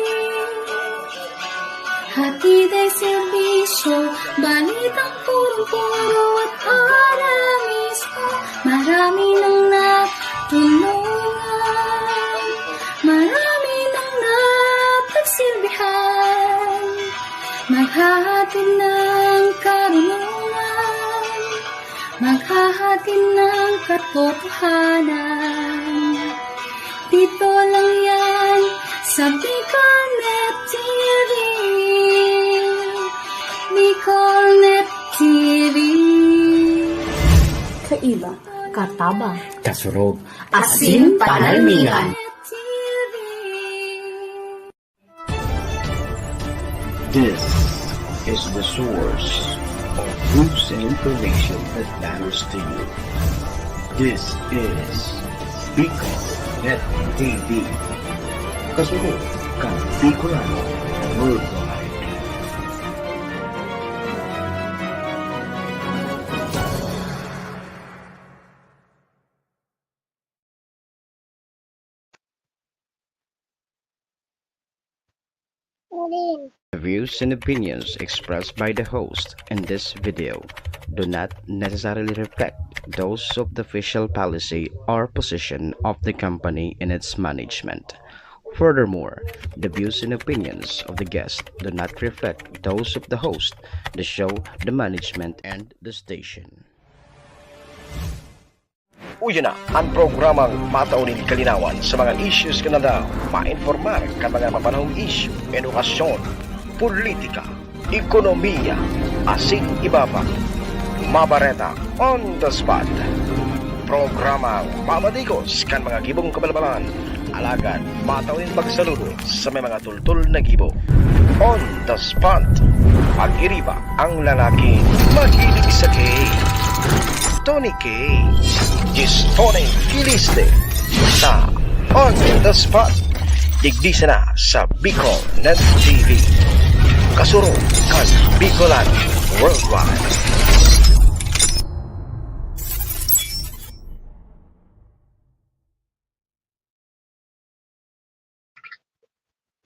hatid ay serbisyo, balitang purong-puro at para mismo. Marami nang natulungan, marami nang napagsilbihan. Maghahatid ng karunungan, maghahatid ng katotohanan. Dito lang yan sa Bicolnet T V. Bicolnet T V. Kaiba, katabang, kasurog, asin panalmingan. This is the source of news and information that matters to you. This is Bicol Net T V. Kasunod kan Bicolano Worldwide. The views and opinions expressed by the host in this video do not necessarily reflect those of the official policy or position of the company and its management. Furthermore, the views and opinions of the guest do not reflect those of the host, the show, the management, and the station. Uya na an programang matao nin kalinawan sa mga issues kan aldaw, mainformar kan mga mapanahong isyu, edukasyon, politika, ekonomiya, asin iba pa. Mabareta on the spot. Programang mamadigos kan mga gibong kabalbalan, alagad matao nin pagsaludo sa may mga tultol na gibo. On the spot. Pag-iriba ang lalaking mahilig sa K. Tony K. Gis Tony Kiliste sa On the Spot. Digdi sana sa Bicol Net T V. Kasurog kan Bicolano Worldwide.